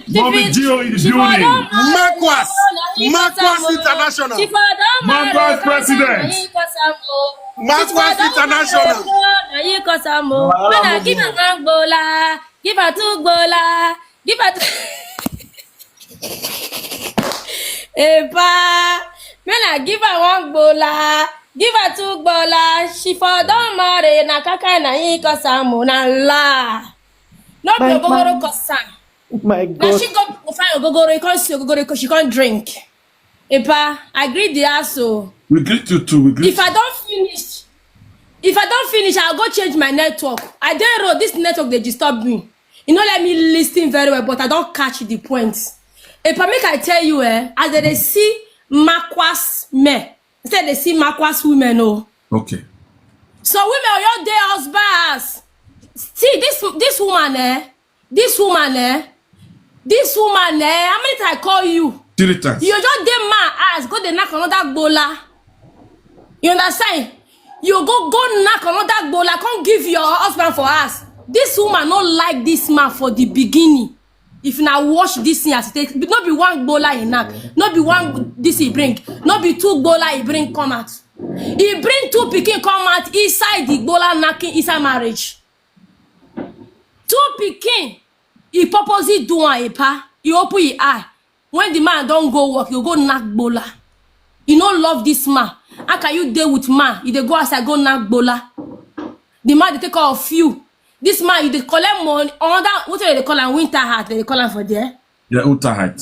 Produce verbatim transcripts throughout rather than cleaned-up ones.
Mommy Gio in the building. Marquas, Marquas International. Marquas President. Marquas International. Give her two gbola, give her two. Epa, make I give her one gbola, give her two gbola. She for don marry, na kaka na him cause am o, na lie. No be My ogogoro cause am. My Na God. she go find ogogoro, you come see ogogoro, she come drink. Epa, I greet the ass o. We greet you too. We greet If I don't finish, if I don't finish, I'll go change my network. I dey road, this network dey disturb me. You know, let me listen very well, but I don't catch the point. Epa, make I tell you, eh, as they dey see Marquas men, instead they see Marquas women, oh. Okay. So women, your day husbands. See this this woman, eh? This woman, eh? This woman, eh? How many times I call you? Three times. You just dey man ass, go dey knock another gbola. You understand? You go go knock another gbola, come give your husband for us. This woman no like this man for the beginning. If na watch this thing as it take, no be one gbola he knock, no be one this he bring, no be two gbola he bring come out. He bring two pikin come out inside the gbola knocking inside marriage. Two pikin, he purposely do am, Epa. He open his eye. When the man don go work, you go knock gbola. You no love this man. How can you dey with man? You dey go outside go knock gbola. The man dey take care of you. This man, you dey collect money. Another, what they dey call am? Winter hat. They dey call am for there. Yeah, Uta height.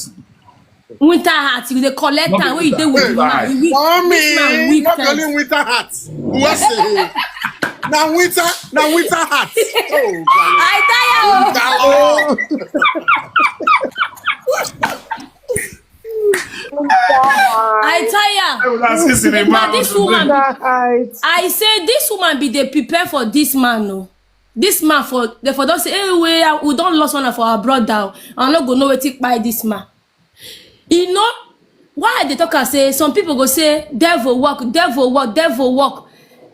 Winter hat. You dey collect Not am when you dey winter. with the man. You weak. Mommy, This man weak not sense. Only winter hat. What's it? Now winter, now winter hat. Oh, I tell you. God. I tire. That's this in the But this woman, That height. I say this woman be dey prepare for this man, no. This man for they for don say, hey, we, we don lost one of our brother. I no go know wetin kpai this man. You know why I dey talk am say some people go say devil work, devil work, devil work.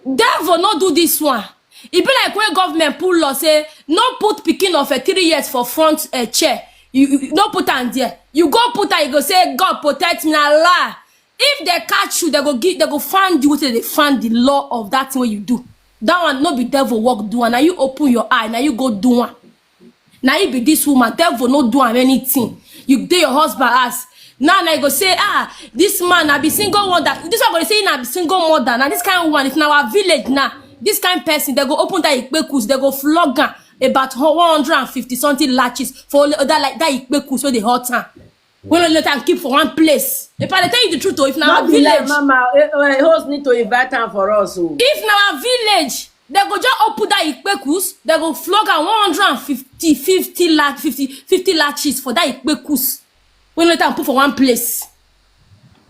Devil no do this one. E be like when government pull law say no put pikin of a three years for front uh, chair. You, you no put am there. You go put am, you go say God protect me, na lie. If they catch you, they go give, they go find you. Say they find the law of that thing wey you do. That one no be devil work do am. Now you open your eye. Now you go do am. Now you be this woman. Devil no do am anything. You dey your husband ass. Now, now you go say, ah, this man, I be single mother. This one go say, I be single mother. Now this kind of one, if na our village now, this kind person, they go open that ikpekus, they go flog am about one hundred and fifty something lashes for all that like that ikpekus wey dey hurt am. When you let am keep for one place. If I dey tell you the truth, oh, if na our Not be like village, mama, eh, eh, host need to invite am for us o. if na our village, they go just open that ikpekus, they go flog am one hundred and fifty, fifty la, fifty, fifty lashes for that ikpekus. When you let am put for one place.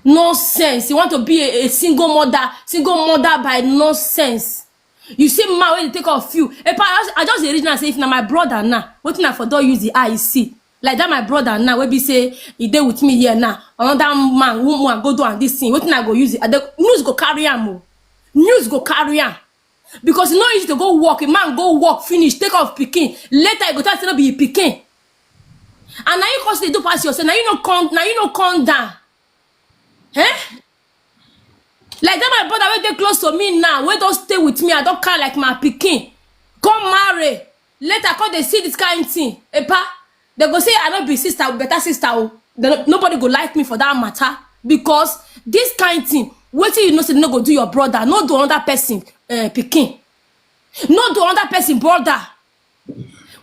Nonsense. You want to be a, a single mother, single mother by nonsense. You see man wey dey take care of you. Epa, I just, I just dey reason am say if na my brother now, wetin I for don use the eye see? Like that my brother now wey be say he dey with me here now. Another man, woman go do am this thing. Wetin I go use it? I dey, news go carry am o. News go carry am. Because e no easy to go work, a man go work finish, take care of pikin. Later you go tell say no be him pikin. And na you come still do pass yourself. Na you no come, na you no come down. Eh? Like that my brother wey dey close to me now, wey don stay with me, I don carry like my pikin. Come marry. Later come dey see this kind thing. Epa, they go say I no be sister, better sister o. They no, nobody go like me for that matter. Because this kind thing, wetin you know say no go do your brother, no do another person uh, pikin. No do another person brother.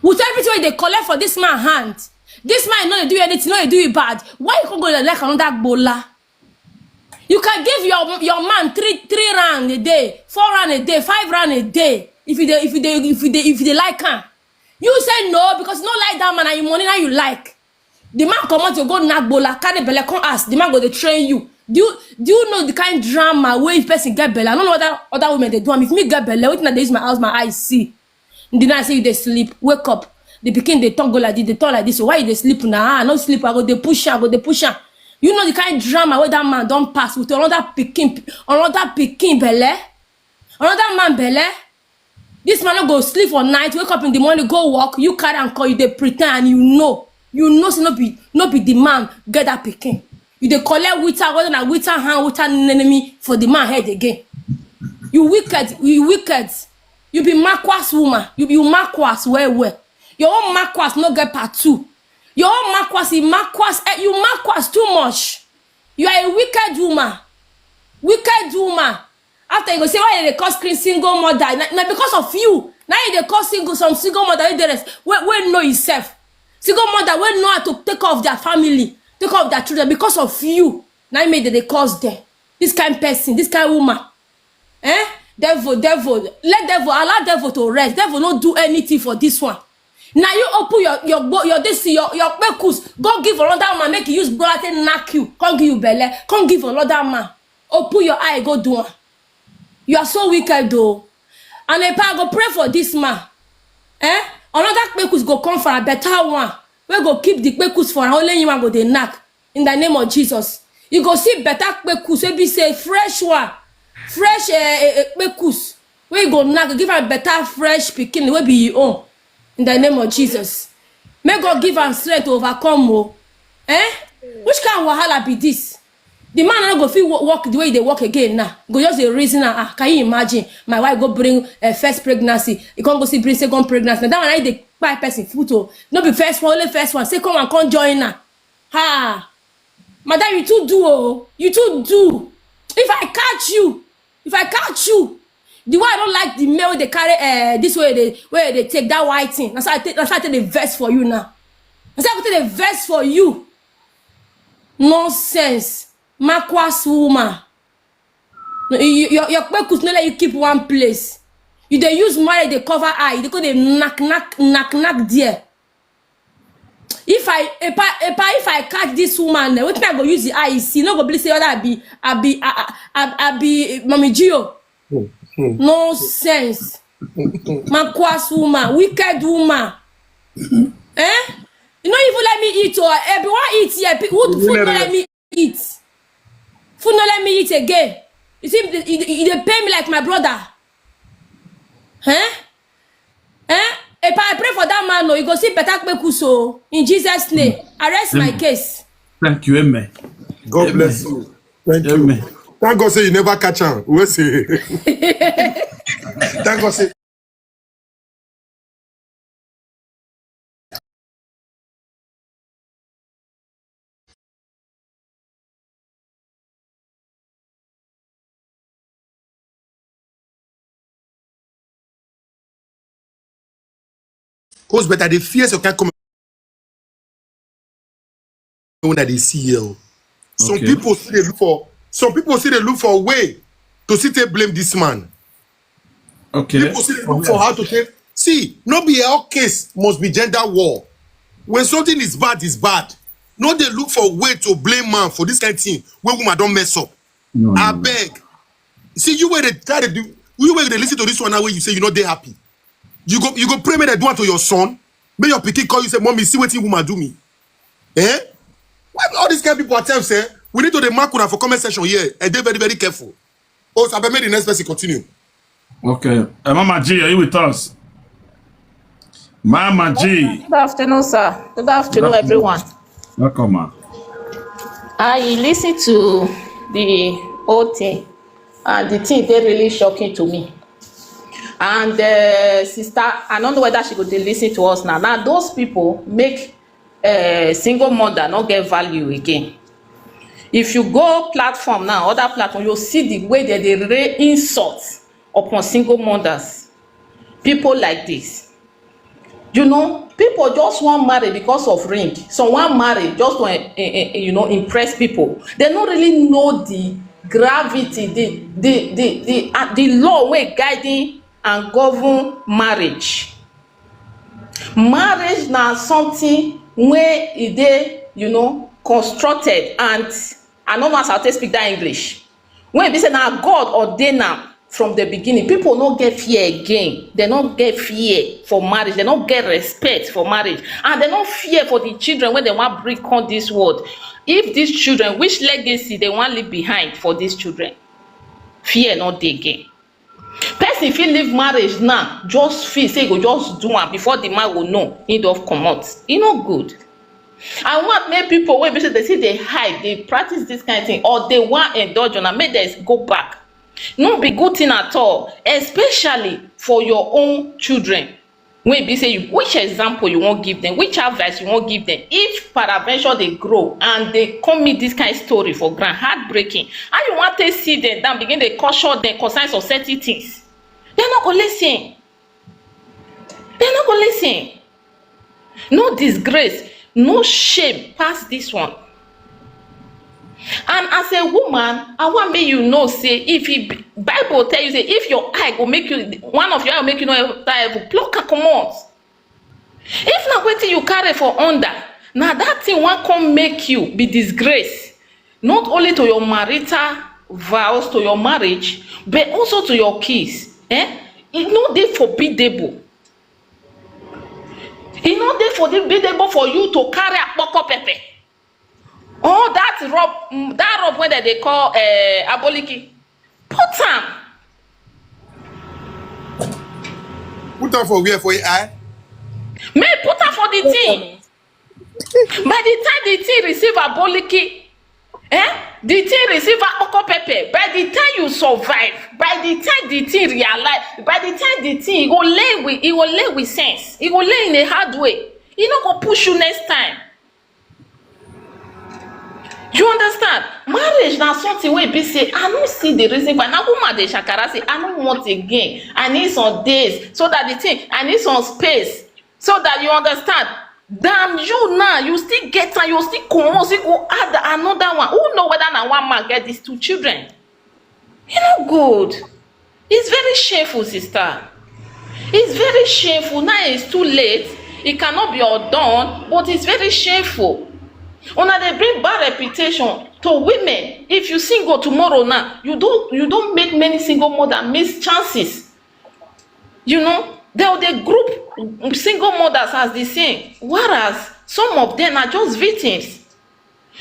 With everything wey dey collect for this man hand, this man no dey do anything, no dey do you bad. Why you come go dey like another gbola? You can give your your man three three round a day, four round a day, five round a day. If you dey if you dey if you dey if you dey like am, you say no because you no like that man and your money now you like. The man comot, you go knack gbola, carry belle, come ask. The man go dey train you. Do you do you know the kind drama wey if person get belle? I no know other other women dey do am. If me get belle, wetin I dey use my house, my eyes see. The night say you dey sleep, wake up. The pikin dey talk go like this, dey talk like this. So why you dey sleep now? Ah, I no sleep. I go dey push am, I go dey push am. You know the kind drama wey that man don pass with another pikin, another pikin belle, another man belle. This man no go sleep for night, wake up in the morning, go work. You carry am call, you dey pretend, and you know. You know say no be, no be the man get that pikin. You dey collect wither, whether na wither hand, wither enemy for the man head again. You wicked, you wicked. You be makwas woman. You be makwas well well. Your own makwas no get part two. Your own makwas, you makwas, eh, you makwas too much. You are a wicked woman. Wicked woman. After you go say, "Why you dey call screen single mother?" Na, na because of you. Now you dey call single, some single mother wey dey rest, wey, wey know himself. Single mother wey know how to take care of their family, take care of their children because of you. Now you make dem dey cause them. This kind person, this kind woman. Eh? Devil, devil. Let devil, allow devil to rest. Devil no do anything for this one. Now you open your, your gbo-, your this, your, your kpekus. Go give another man, make you use blood take knack you. Come give you belle. Come give another man. Open your eye, go do one. You are so wicked though. And if I go pray for this man, eh? Another kpekus go come for a better one. We go keep the kpekus for only you go dey knack. In the name of Jesus. You go see better kpekus, wey be say fresh one, fresh, eh, eh, eh, kpekus, wey go knack, give am better fresh pikin wey be your own. In the name of Jesus. May God give am strength to overcome o. Eh? Which kind of wahala be this? The man no go fit wo-, work the way they work again now. Go just dey reason am. Ah, can you imagine? My wife go bring a first pregnancy. You can't go see bring second pregnancy. Now that one, I dey buy person food o. No be first one, only first one. Second one, come join now. Ha! Madam, you too do o. You too do. If I catch you, if I catch you, the way I don't like the male they carry, eh, this way they, where they take that white thing. That's how I take, that's how I take the vest for you now. That's how I take the vest for you. Nonsense. Makwas woman. No, you, you, your, your kpekus no let you keep one place. You dey use marriage dey cover eye. You dey go dey knack, knack, knack, knack there. If I, if I, if I, if I catch this woman, eh, wetin I go use the eye see? No go believe say whether I be, I be, I, I, I, I be Mommy Gio. Nonsense. Makwas woman, wicked woman. Eh? You no even let me eat o. Eh, be wan eat here. Pe-, who food no let me eat? Food no let me eat again. You see, e, e, e dey pain me like my brother. Eh? Eh? If I pray for that man, no, you go see better kpekus o. In Jesus' name, arrest my case. Thank you, amen. God bless you. Thank you. Amen. Thank God say you never catch am. We say. Thank God say. Cause better they fear so can't come when they see you. Some Okay. People see they look for, some people see they look for a way to sit and blame this man. Okay. People see they look for how to take. See, no be all case must be gender war. When something is bad, is bad. No, they look for a way to blame man for this kind of thing. When woman don't mess up, No, no, I no. Beg. See, you where they try to do, you where they listen to this one now where you say you know they happy. You go, you go pray, may they do it to your son. May your pikin call you, say, "Mommy, see what woman do me." Eh? Why all these kind of people attempt say we need to the mark una for comment section here? And they very, very careful. Oh, so I may the next person continue. Okay. Uh, Mama G, are you with us? Mama G. Good afternoon, sir. Good afternoon, everyone. Welcome, ma. I listened to the whole thing, and the thing they really shocking to me. And uh, sister, I don't know whether she could listen to us now. Now, those people make uh, single mother not get value again. If you go platform now, other platform, you'll see the way that they rain insults upon single mothers. People like this. You know, people just want marry because of ring. Some want marry just to, eh, eh, eh, you know, impress people. They don't really know the gravity, the the the the, uh, the law way guiding and govern marriage. Marriage now something where it dey, you know, constructed, and I don't know as I take speak that English. When be say now God ordain am from the beginning, people no get fear again. They no get fear for marriage. They no get respect for marriage, and they no fear for the children when they want bring come this world. If these children, which legacy they want leave behind for these children? Fear not dey again. Person fit leave marriage now, just feel say go just do am before the man go know he don comot. E no good. I want make people wey be say they see they hide, they practice this kind of thing, or they want indulge una, make they go back. No be good thing at all, especially for your own children. Wey be say you, which example you wan give them, which advice you wan give them? If peradventure they grow and they come meet this kind of story for ground, heartbreaking, how you want to see them down, begin to caution them concerning some certain things? They no go listen. They no go listen. No disgrace, no shame pass this one. And as a woman, I want make you know say if he, Bible tell you say if your eye go make you, one of your eye make you no enter heaven, pluck am comot. If na wetin you carry for under, na that thing wan come make you be disgrace, not only to your marital vows, to your marriage, but also to your kids. Eh? E no dey forbidable. E no dey forbidable for you to carry akpoko pepper. Oh, that rope, mm, that rope wey dem dey call, eh, aboliki. Put am. Put am for where? For your eye? Make put am for the thing. By the time the thing receive aboliki, eh? The thing receive akpoko pepper. By the time you survive, by the time the thing realize, by the time the thing, e go lay with, e go lay with sense. E go lay in a hard way. E no go push you next time. You understand? Marriage na something wey be say I no see the reason why. Na woman dey shakara say I no want again. I need some days so that the thing, I need some space so that, you understand. Damn you now, you still get am, you still comot, still go add another one. Who know whether na one man get these two children? E no good. It's very shameful, sister. It's very shameful. Now it's too late. It cannot be undone, but it's very shameful. Una dey bring bad reputation to women. If you single tomorrow now, you don, you don make many single mother miss chances. You know, they will dey group single mothers as the same, whereas some of them are just victims.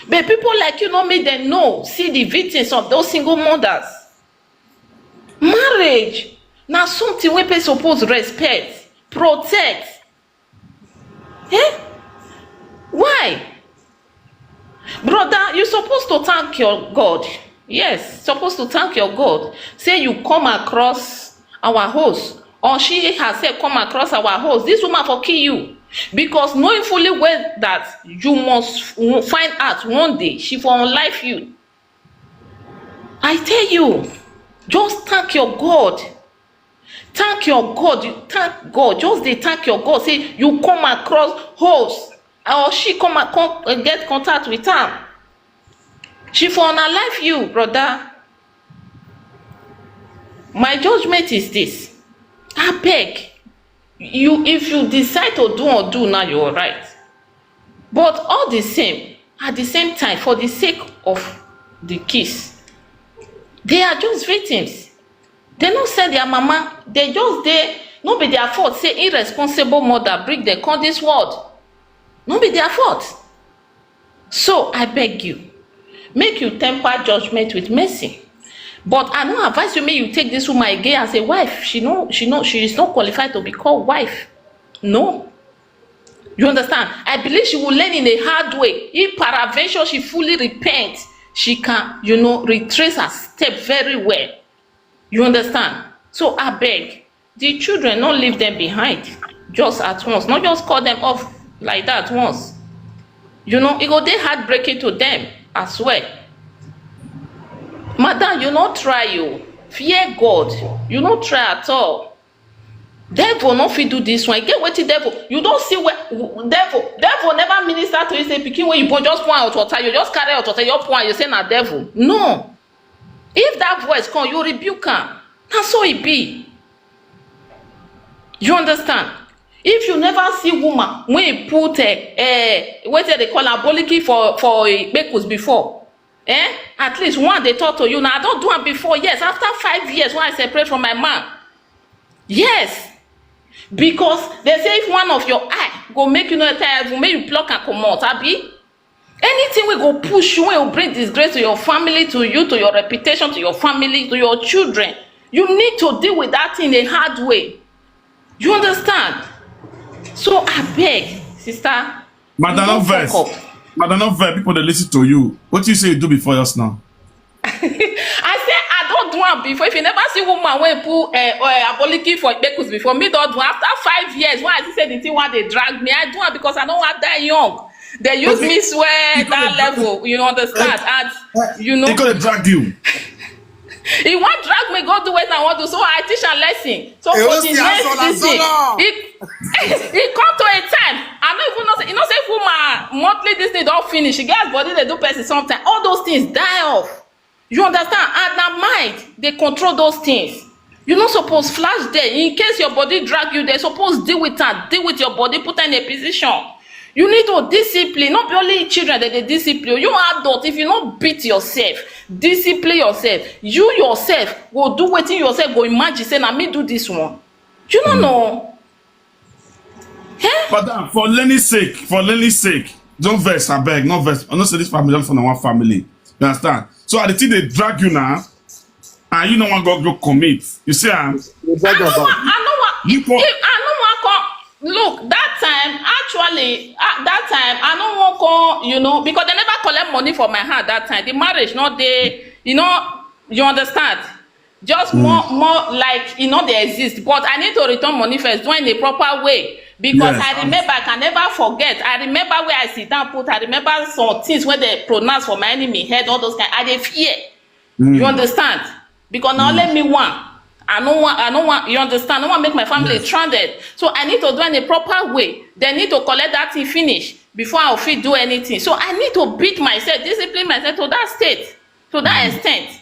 But people like you no make them know, see the victims of those single mothers. Marriage na something wey person suppose respect, protect. Eh? Why? Brother, you suppose to thank your God. Yes, suppose to thank your God. Say you come across our host, or she herself come across our host. This woman for kill you, because knowing fully well that you must find out one day, she for unlife you. I tell you, just thank your God. Thank your God. You thank God. Just dey thank your God. Say you come across host, or she come and come, uh, get contact with am. She for unalive you, brother. My judgment is this. Abeg, you, if you decide to do or do now, you're right. But all the same, at the same time, for the sake of the kids, they are just victims. They no send their mama. They just dey, no be their fault say irresponsible mother bring them come this world. No be their fault. So I beg you, make you temper judgment with mercy. But I no advise you make you take this woman again as a wife. She no, she no, she is not qualified to be called wife. No. You understand? I believe she will learn in a hard way. If peradventure she fully repent, she can, you know, retrace her step very well. You understand? So I beg, the children, no leave them behind just at once. Not just cut them off like that once. You know, it go dey heartbreaking to them as well. Madam, you no try, you fear God. You no try at all. Devil no fit do this one. E get wetin devil, you don see where devil, devil never minister to you say pikin wey you born, just pour out water, you just carry out water, you pour am, you say na devil. No. If that voice come, you rebuke am. Na so e be. You understand? If you never see woman wey put, eh, eh, wetin they call am, boliki for, for, eh, kpekus before, eh? At least one dey talk to you. Now I don do am before. Yes, after five years when I separate from my man. Yes. Because they say if one of your eye go make you no enter heaven, make you pluck am comot, abi? Anything wey go push you, wey go bring disgrace to your family, to you, to your reputation, to your family, to your children, you need to deal with that in a hard way. You understand? So I beg, sister, Madam, You no don fuck vex. Up. Madam, no vex. People dey listen to you. What you say you do before just now? I say I don do am before. If you never see woman wey put uh, uh, aboliki for kpekus before, me don do am. After five years, when I see say the thing wan dey drag me, I do am because I no wan die young. They use Okay. Me swear You go that dey drag. Level, you understand? And Eh, you know, He go dey drag you. He wan drag me go do wetin I wan do, so I teach am lesson. So He for wan the see next Azola this thing, Zola. He, he come to a time I no even know say, you know say if woman monthly this thing don finish, she get as body dey do person sometimes. All those things die off. You understand? And na mind dey control those things. You no suppose flash there. In case your body drag you, they suppose deal with am. Deal with your body, put am in a position. You need to discipline. Not be only children that they discipline. You adult, if you no beat yourself, discipline yourself. You yourself go do wetin yourself go imagine say na me do this one. You no know. Eh? Madam, for learning sake, for learning sake, don't vex, I beg, no vex. I know say this family don form na one family. You understand? So I dey think they drag you now, and you no wan go go commit. You see, um, You beg I no about. Wan, I no wan, You if, go- if I no wan come. Look, that time, actually, uh, that time, I no wan come, you know, because they never collect money for my hand that time. The marriage, not they, you know, you understand? Just more, more like, you know, they exist. But I need to return money first, do in a proper way. Because Yes, I remember, I can never forget. I remember where I sit down, put, I remember some things where they pronounce for my enemy head, all those kind. I dey fear. You understand? Because now let me one. I no want, I no want, you understand? I want make my family stranded. So I need to do in a proper way. They need to collect that thing finish before I fit do anything. So I need to beat myself, discipline myself to that state, to that extent.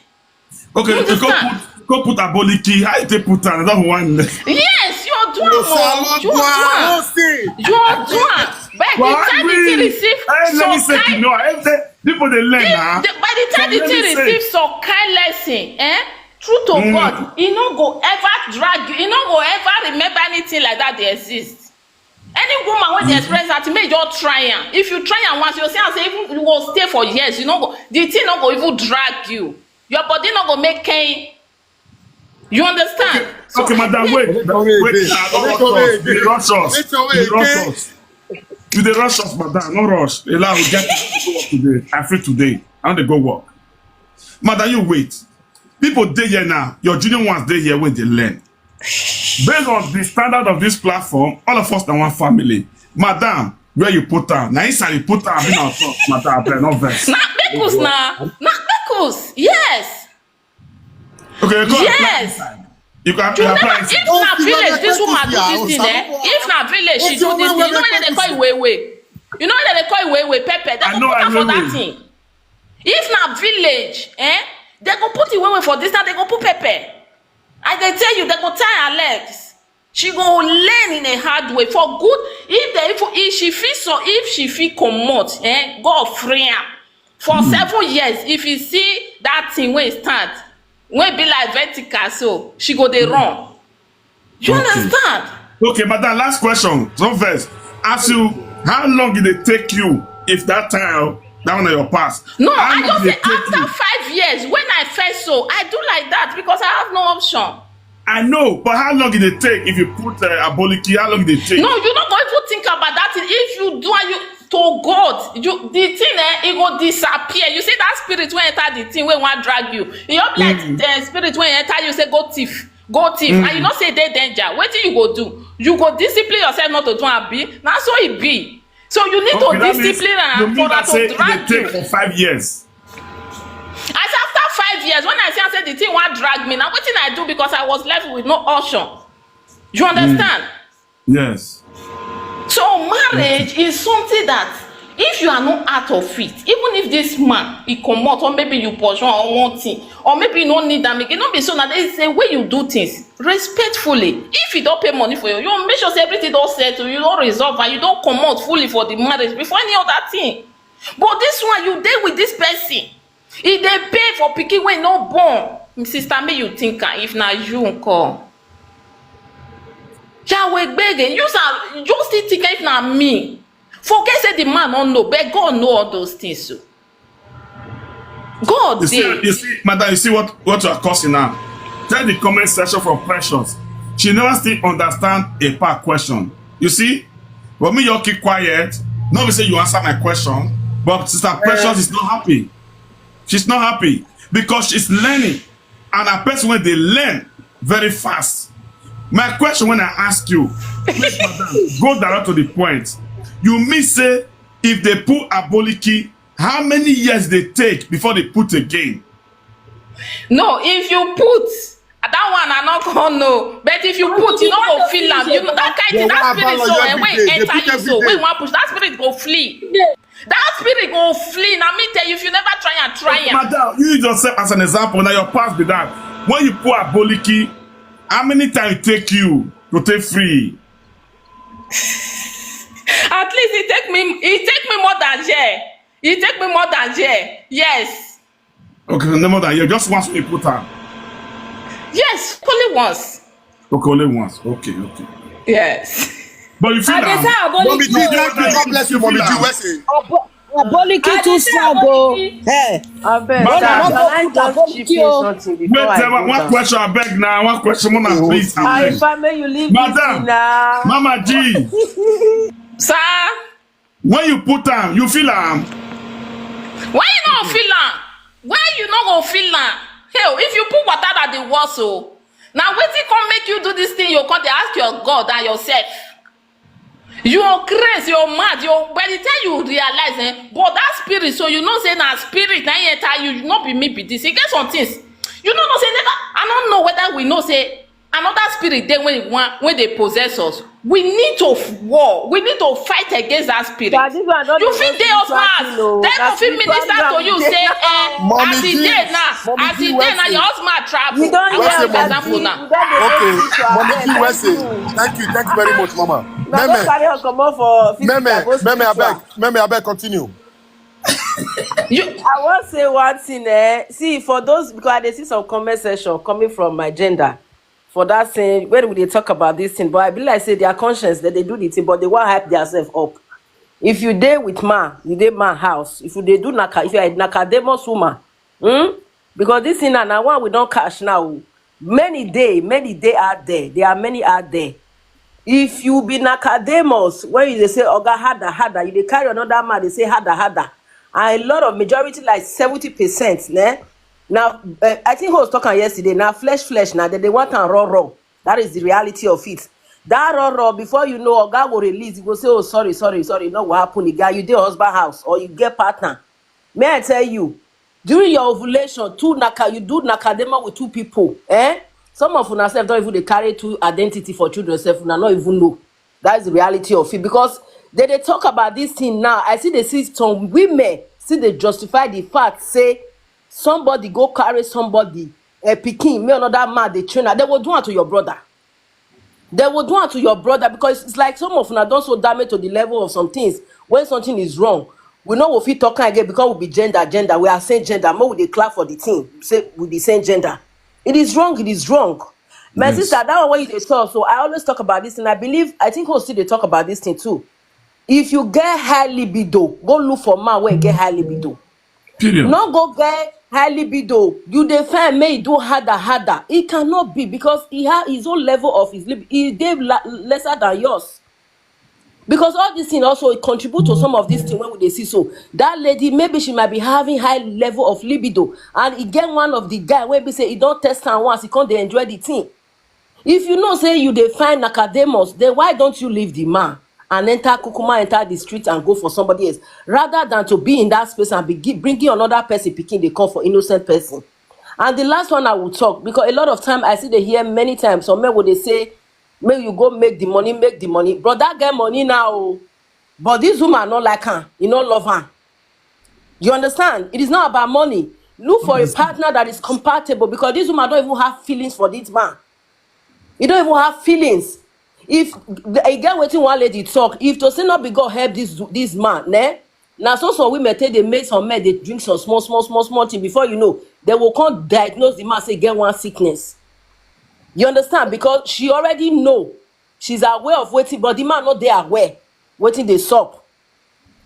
Okay, You you go understand? Put, go put aboliki. How you take put am? That one. Yes, you are doing You more. You are doing. You are doing. But by the time the thing receive, Hey, let me say, you know, if the people they learn, huh? The, by the time the thing receive some kind lesson, eh? True to God, e no go ever drag you. E no go ever remember anything like that they exist. Any woman when they experience that, may just try am. If you try am once, you see am say even you go stay for years. You no go, the thing no go even drag you. Your body no go make pain. You understand? So Okay, I madam, think wait, Wait, wait, wait, wait. nah, don't Wait, rush wait, us. You dey wait. Rush us. Wait, You wait, dey rush wait. Us. You dey rush us, madam. No rush. Allow we get to go work today. I free today. I want to go work. Madam, you wait. People dey here now. Your junior ones dey here when they learn. Based on the standard of this platform, all of us na one family. Madam, where you put am? Na inside you put am. Be on top, madam. Abeg, no vex. Na kpekus na. Na kpekus. Yes. Okay, you go apply Yes. Inside. You can You apply never, inside. if na village this woman do this thing, eh? If na village she do this thing, you know what they call iwewe? You know what they call iwewe? Pepper. They go put am for that thing. If na village, eh? They go put iwewe for this, now they go put pepper. I dey tell you, they go tie her legs. She go learn in a hard way for good. If they, if, if she fit, so if she fit comot, eh, God free am for seven years. If you see that thing wey start, wey be like vertical, so she go dey run. You Okay. Understand? Okay, madam, last question. So first, ask you, how long did it take you if that time, that one na your pass? No, How I long just did say it take after you? Five years, when I first so, I do like that because I have no option. I know, but how long did it take if you put uh, aboliki? How long did it take? No, you no go even think about that thing. If you do, and you to God, you the thing eh, it go disappear. You see that spirit wey enter the thing wey wan drag you. E just be like the spirit wey enter you say go thief, go thief, and you know say dey danger. Wetin you go do? You go discipline yourself not to do am, abi? Na so e be. So you need Okay, to that means discipline you am mean for that that say to it drag dey you. Take for five years. I say after five years, when I see am say the thing wan drag me, na wetin I do because I was left with no option. You understand? Yes. So marriage is something that if you are not out of it, even if this man he comot or maybe you pursue or one thing or maybe you no need am again, no be so na there is a way you do things respectfully. If you don pay money for you, you make sure say everything don settle, you don resolve and you don comot fully for the marriage before any other thing. But this one, you dey with this person, e dey pay for pikin wey no born. Sister, make you think am, if na you nko? Yahweh gbege, use am, just still think if na me. Forget say the man no know, but God know all those things. So God You see, dey. You see, madam, you see what, what you are causing now? Tell the comment section for Precious. She never still understand a part question. You see, when me you keep quiet, No be say you answer my question, but Sister Precious is not happy. She's not happy because she's learning, and a person wey dey learn very fast. My question wey I ask you, please, madam, go direct to the point. You mean say if they put aboliki, how many years they take before they put again? No, if you put that one, I not gonna know. But if you put, you no go feel am. You know that kind thing, that spirit so eh, when enter you so, when one push, that spirit go flee. That spirit go flee. Now me tell you, if you never try and try am. Madam, you use yourself as an example. Now your past be that. When you put aboliki, how many time it take you to take free? At least it take me, it take me more than year. It take me more than year. Yes. Okay, no more than you. Just once we put am. Yes, only once. Okay, only once. Okay, okay. Yes. But you feel I dey am. say aboliki. Mommy G, thank you. God bless you, Mommy G. Where say? Aboliki too strong o. Hey. Abeg, Madam. can I just chip in something before Wait, I uh, go one down? Question, I beg now. One question, Mona, please. I I beg. family you leave Madam. me now. Mama G, Sir, when you put am, you feel am. Why you no feel am? Why you no go feel am? Hey, if you put water that the worse o. Now wetin come make you do this thing? You come dey ask your God and yourself. You are crazy, you're mad. You by the time you realize, eh, but that spirit, so you know say na spirit na him enter you. You no be me be this. You get some things. You no know say never. I don't know whether we know say another spirit dey when one when they possess us. We need to f- war. We need to fight against that spirit. But this one no You be fit no dey us spiritual mad. thing o. Then Na you fit spiritual minister to ground you we dey say, now. eh, Mommy as e G, dey now, Mommy as G, e where dey now, say? Your husband travel. You don I hear wan give Mommy example G, now. you don dey Okay, go spiritual. Mommy G, Abeg, where thank say? you. Thank you, thank you very much, Mama. Na go Meme, carry am comot for Meme, physical, go Meme, Meme, spiritual. Abeg, Meme, Abeg, continue. You I wan say one thing, eh. See, for those, because I dey see some comment section coming from my gender. For that same, when we dey talk about this thing, but I be like say their conscience, that they do the thing, but they wan hype themselves up. If you dey with man, you dey man house. If you dey do naka, if you are a nakademus woman, hmm? Because this thing na, na one we don catch now. Many dey, many dey out there. There are many out there. If you be nakademus, when you dey say oga harder, harder, you dey carry another man, they say harder, harder. And a lot of majority, like seventy percent, ne? Now, uh, I think who was talking yesterday, now flesh, flesh, now they, they want am raw, raw. That is the reality of it. That raw, raw, before you know, oga go release, you go say, oh, sorry, sorry, sorry, no what happen, the guy, you dey husband house, or you get partner. May I tell you, during your ovulation, two naka, you do nakadema with two people, eh? Some of una sef don't even dey carry two identity for children sef, una not even know. That's the reality of it, because they dey talk about this thing now. I see they see some women see they justify the fact say somebody go carry somebody a pikin, me another man dey train her. They will do it to your brother. They will do it to your brother, because it's like some of una don so damage to the level of some things. When something is wrong, we know we fit talk again because we be gender, gender. We are same gender. More we dey clap for the thing. Say we be same gender. It is wrong. It is wrong. My Yes. Sister, that one wey you dey talk. So I always talk about this, and I believe I think we still dey talk about this thing too. If you get high libido, go look for man wey get high libido. Period. No go get high libido. You dey find may do harder, harder. It cannot be, because he have his own level of his lib. He dey la- lesser than yours. Because all this thing also it contribute to some of this thing when we dey see. So that lady, maybe she might be having high level of libido, and e get one of the guy wey be say he don test am once, he come dey enjoy the thing. If you know say you dey find nakademus, then why don't you leave the man and enter kukuma, enter the street and go for somebody else, rather than to be in that space and be gi- bringing another person pikin dey come for innocent person. And the last one I will talk, because a lot of time I see they hear many times some men will they say, may you go make the money, make the money. But that get money now, oh. But this woman not like her, you not love her. You understand? It is not about money. Look for a partner that is compatible, because this woman don't even have feelings for this man. You don't even have feelings. If I get wetin one lady talk, if to say not be God help this this man, ne? Now so some women take they make some men they drink some small small small small thing, before you know they will come diagnose the man say get one sickness. You understand? Because she already know, she's aware of wetin, but the man not dey aware wetin dey sup.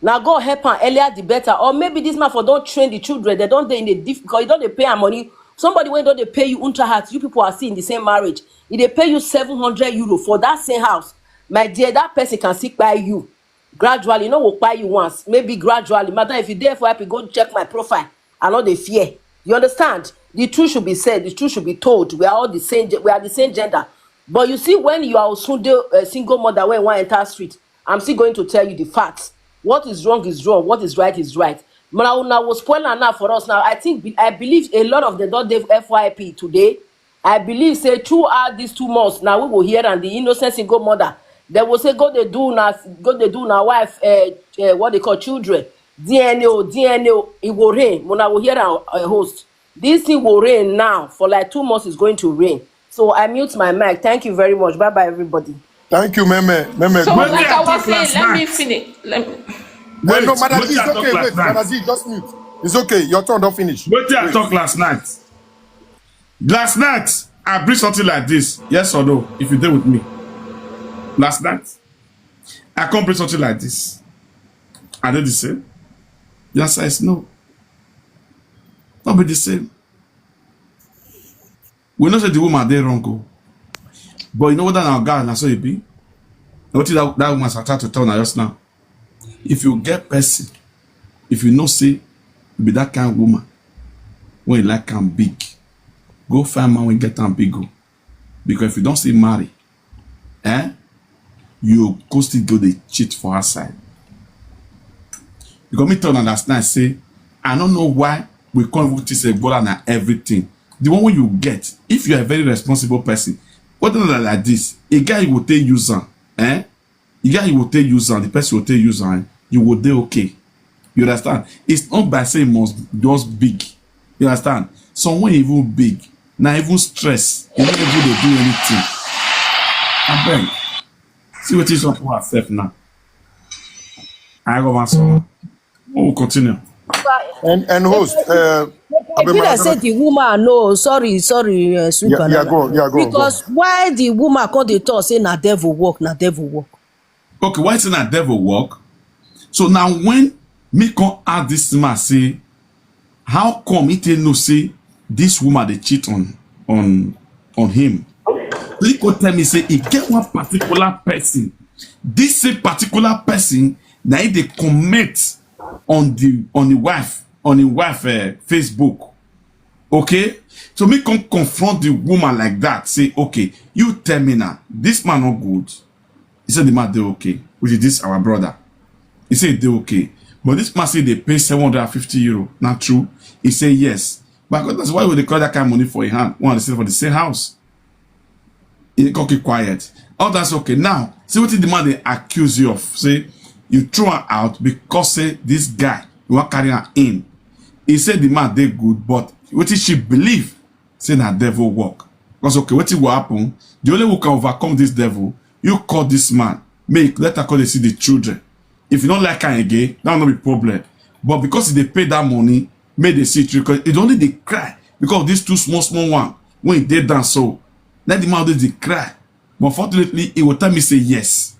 Now God help am, earlier the better. Or maybe this man for don't train the children. They don't dey in a diff because you don't dey pay am money. Somebody when don't they pay you unter heart, you people are still in the same marriage. If they pay you seven hundred euro for that same house, my dear, that person can still buy you. Gradually, no go kpai you once, maybe gradually. Madam, if you dey F Y P, go check my profile. I no dey fear. You understand? The truth should be said. The truth should be told. We are all the same. We are the same gender. But you see, when you are Osunde, a single mother, when one enter street, I'm still going to tell you the facts. What is wrong is wrong. What is right is right. Una, una will spoil am now for us now. I think, I believe a lot of them don dey F Y P today. I believe say throughout these two months now, we go hear and the innocent single mother, they will say, "Go dey do una, go dey do una wife, uh, uh, what they call children, D N A, D N A." It will rain. Una will hear our uh, host. This thing will rain now for like two months. Is going to rain. So I mute my mic. Thank you very much. Bye bye, everybody. Thank you, Meme. Meme, So, go. Wetin like I I was talk saying, last let me night? finish. Let me, Eh, no, Wait, Madam wetin G, I it's talk okay. last Wait, night? Madam G, just mute. It's okay. Your turn don't finish. Wetin I Wait. talk last night? Last night, I bring something like this. Yes or no? If you dey with me. Last night, I come bring something like this. Are they the same? The answer is no. Not be the same. We know say the woman dey wrong o. But you know what that our God na so e be? Na wetin that, that woman start to tell na just now. If you get person, if you know say you be that kind of woman, when you like am big, go find man wey get am big o. Because if you don still marry, eh, you go still go dey cheat for outside. Because me tell una last night say, I no know why we come even think say Ebola na everything. The one wey you get, if you are a very responsible person, what not like this, a guy you go take use am, eh? The guy you go take use am, the person you go take use am, you go dey okay. You understand? It's not by say e must just big. You understand? Some wey even big, na even stress. You no even dey do anything. Abeg, see wetin some people accept now. I go one song. We will continue. And and host, uh, I feel like say the woman, no, sorry, sorry, uh, sweet yeah, yeah, banana. Go on, yeah, go on, go on. Because why the woman come dey talk say na devil work, na devil work. Okay, why say na devil work? So now when me come ask this man say, how come he take know say this woman dey cheat on on on him? He go tell me say he get one particular person. This same particular person na he dey comment on the on the wife on the wife uh, Facebook. Okay, so me come confront the woman like that. Say, okay, you tell me now, this man not good. He said the man dey okay, which is this our brother. He said they okay, but this man say they pay seven hundred and fifty euro. Not true. He said yes, but that's why would they call that kind of money for a hand? One they stay for the same house. He go keep quiet. All that's okay. Now, see what the man they accuse you of. Say you throw her out because say this guy you want carry her in. He said the man dey good, but what did she believe? Say na devil work. Because okay, what will happen? The only who can overcome this devil, you call this man. Make let her call they see the children. If you don't like her again, that will not be problem. But because they pay that money, make they see it because it only they cry because these two small small one when they dance so let the man dey cry. But fortunately, he will tell me say yes.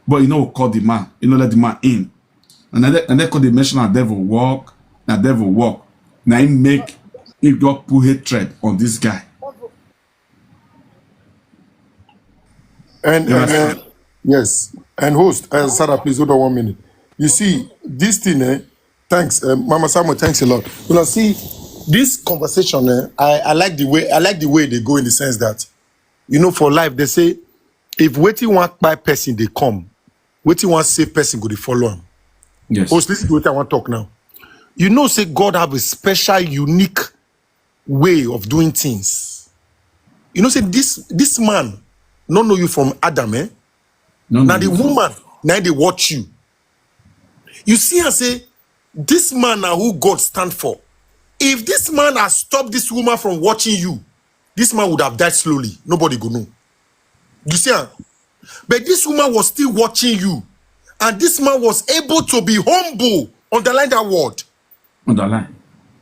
But you know, call the man, you know, let the man in. And then, and then call the mention na devil work, na devil work. Now he make he got put hatred on this guy. And, You and uh, understand? Yes, and host, uh, Sarah, please hold on one minute. You see this thing, eh? Thanks, uh, Mama Samuel. Thanks a lot. You know, see this conversation. Eh, I I like the way I like the way they go in the sense that you know for life they say if waiting one by person they come, waiting one safe person go they follow him. Yes. Host, listen to what I want to talk now. You know, say God have a special, unique way of doing things. You know, say this this man no know you from Adam, eh? No, Now no, the no. Woman, now they watch you. You see and say, this man now who God stand for. If this man has stopped this woman from watching you, this man would have died slowly. Nobody go know. You see, ah? But this woman was still watching you, and this man was able to be humble. Underline that word. Underline.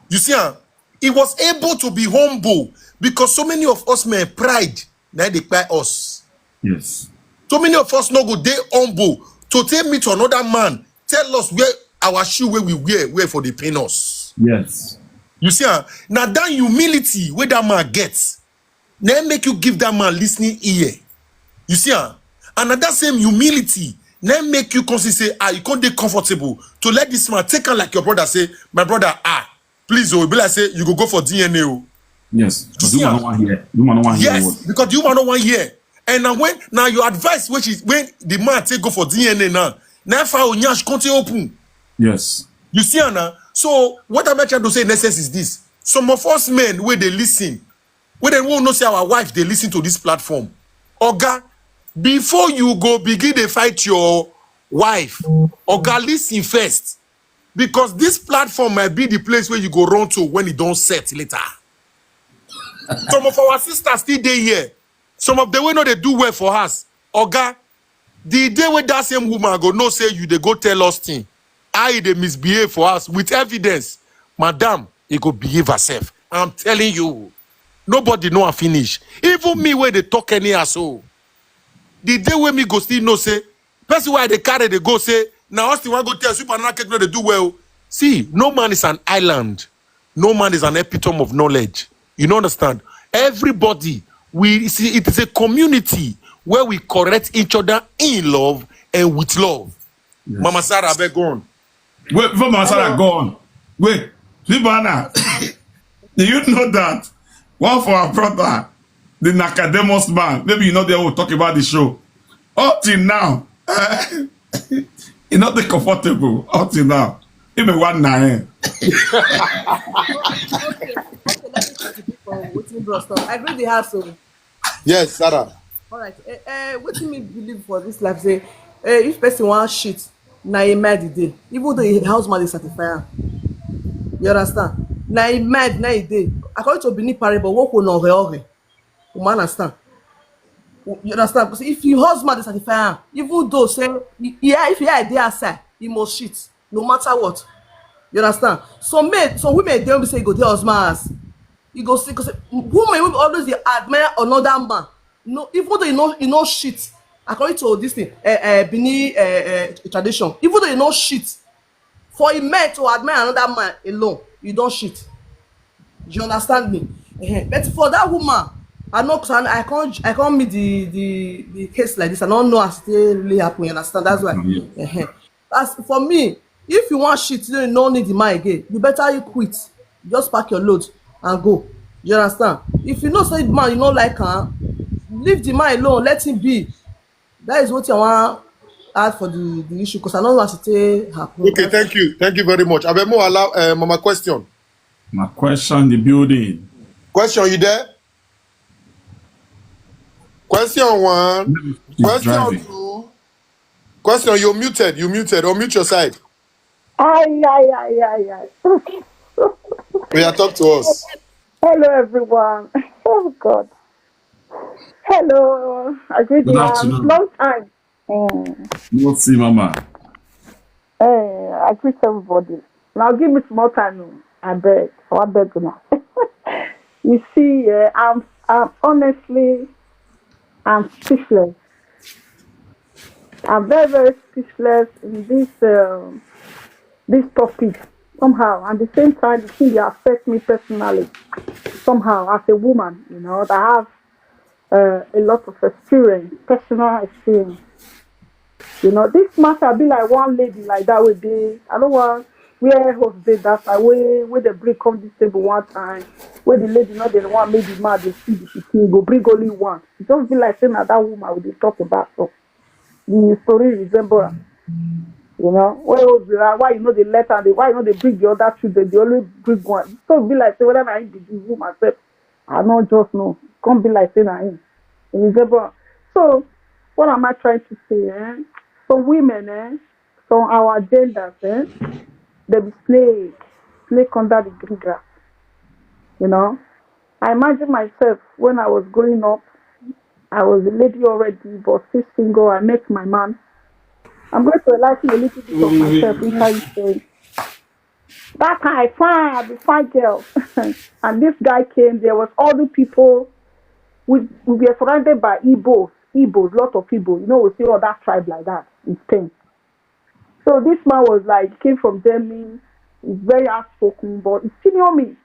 You see, ah, he was able to be humble because so many of us men pride now they kpai us. Yes. So many of us no go dey humble to take me to another man. Tell us where our shoe where we wear, where for the pain us. Yes. You see, ah, now that humility where that man gets, now make you give that man listening ear. You see, ah, and na that same humility Then make you come see say, ah, you come dey comfortable to let this man take am like your brother, say, "My brother, ah, please, oh, e be like say you go go for D N A, oh." Yes. Because see woman am? No wan hear. Woman no wan hear. Yes, because the woman no wan hear. And now when, now your advice, which is when the man take go for D N A now, now if I nyash come take open. Yes. You see am now? So what am I trying to say in essence is this. Some of us men, wey dey listen, wey dem won't know say our wife dey listen to this platform. Oga, before you go begin dey fight your wife, oga, listen first. Because this platform might be the place where you go run to when e don set later. Some of our sisters still dey here. Some of them wey no dey do well for us. Oga, the day wey that same woman go know say you dey go tell us thing, how e dey misbehave for us with evidence, madam, e go behave herself. I'm telling you, nobody know am finish. Even me wey dey talk anyhow so, the day wey me go still know say person wey I dey carry dey go say na Austin wan go tell Super Banana Cake no dey do well. See, no man is an island. No man is an epitome of knowledge. You no understand? Everybody, we see, it is a community where we correct each other in love and with love. Mama Sarah, abeg, go on. Wait, before Mama Sarah go on. Wait, Sweet Banana, do you know that one for our brother, the Nicodemus man, maybe you know they will talk about the show. Up till now, eh, e no dey comfortable. Up till now, even one na eh. Okay, okay, let me contribute for wetin bros talk. I agree with the house o. Yes, Sarah. Alright, eh, eh, wetin me believe for this life say, eh, if person wan shit, na im mind e dey. Even though the house man dey satisfy am. You understand? Na im mind na e dey. According to Benin parable, woko na ore ore. You understand? You understand? Because if your husband dey satisfy am, even though say, yeah, if you are there outside, you must shit, no matter what. You understand? Some men, some women dey be say you go dey husband house. You go see, 'cause women will always dey admire another man. No, even though you know you know shit, according to this thing, uh, uh, Benin uh, uh, tradition, even though you know shit, for a man to admire another man alone, you don't shit. You understand me? Ehen. But for that woman, I know, 'cause I, I can't, I can't meet the, the, the case like this. I don't know as it really happen. You understand? That's why. Yeah. Ehen. As for me, if you want shit, you don't need the man again. You better you quit. Just pack your load and go. You understand? If you know say the man, you don't like her, leave the man alone. Let him be. That is what I want add for the, the issue, 'cause I don't want to take happen. Okay, thank you. Thank you very much. Abemo, allow uh, Mama question. My question, the building. Question, you there? Question one. He's Question driving. Two. Question, you're muted. You muted. Unmute your side. Ay, ay, ay, ay, ay. We are talk to us. Hello, everyone. Oh, God. Hello. I greet Good you. Afternoon. Long time. Mm. No see, Mama. Hey, I greet everybody. Now give me small time. Oh. I beg. I beg now. You see, uh, I'm, I'm honestly, I'm speechless. I'm very, very speechless in this um, this topic somehow. And the same time, the thing dey affect me personally somehow as a woman. You know, that have uh, a lot of experience, personal experience. You know, this matter be like one lady like that with the I don't want where host dey that I wey wey the bring come this table one time, where the lady not the one make the man dey see the pikin go bring only one. It just be like saying that that woman we dey talk about so. The story resemble am. You know, why you know they let her, why you know they bring the other children, they only bring one. So be like say whether I did the woman self, I no just know. Come be like say na him. You get point? So what am I trying to say? Eh? Some women, eh? Some our genders, eh? They be snake, snake under the green grass. You know, I imagine myself when I was growing up. I was a lady already, but still single. I met my man. I'm going to enlighten a little bit of myself inside this story. That time I fine, I be fine girl. And this guy came, there was all the people. We, we were surrounded by Igbos, Igbos, lot of people. You know, we see all that tribe like that in Spain. So this man was like, came from Germany, he's very outspoken, but he senior me.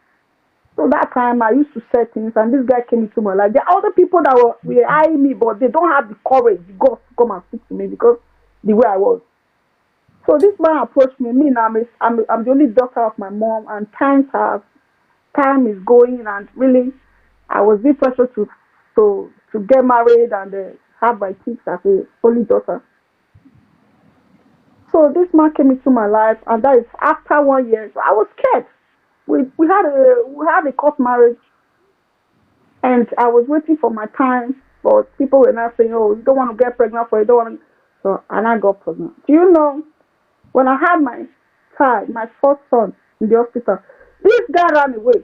So that time I used to say things, and this guy came into my life. There are other people that were, were eyeing me, but they don't have the courage, the guts to come and speak to me because the way I was. So this man approached me. Me now, I'm, a, I'm, I'm the only daughter of my mom, and times have time is going, and really, I was being pressured to to to get married and uh, have my kids as a only daughter. So this man came into my life, and that is after one year. So I was scared. We we had a we had a court marriage, and I was waiting for my time. But people were not saying, "Oh, you don't want to get pregnant for you don't want to." So and I got pregnant. Do you know when I had my child, my first son in the hospital, this guy ran away.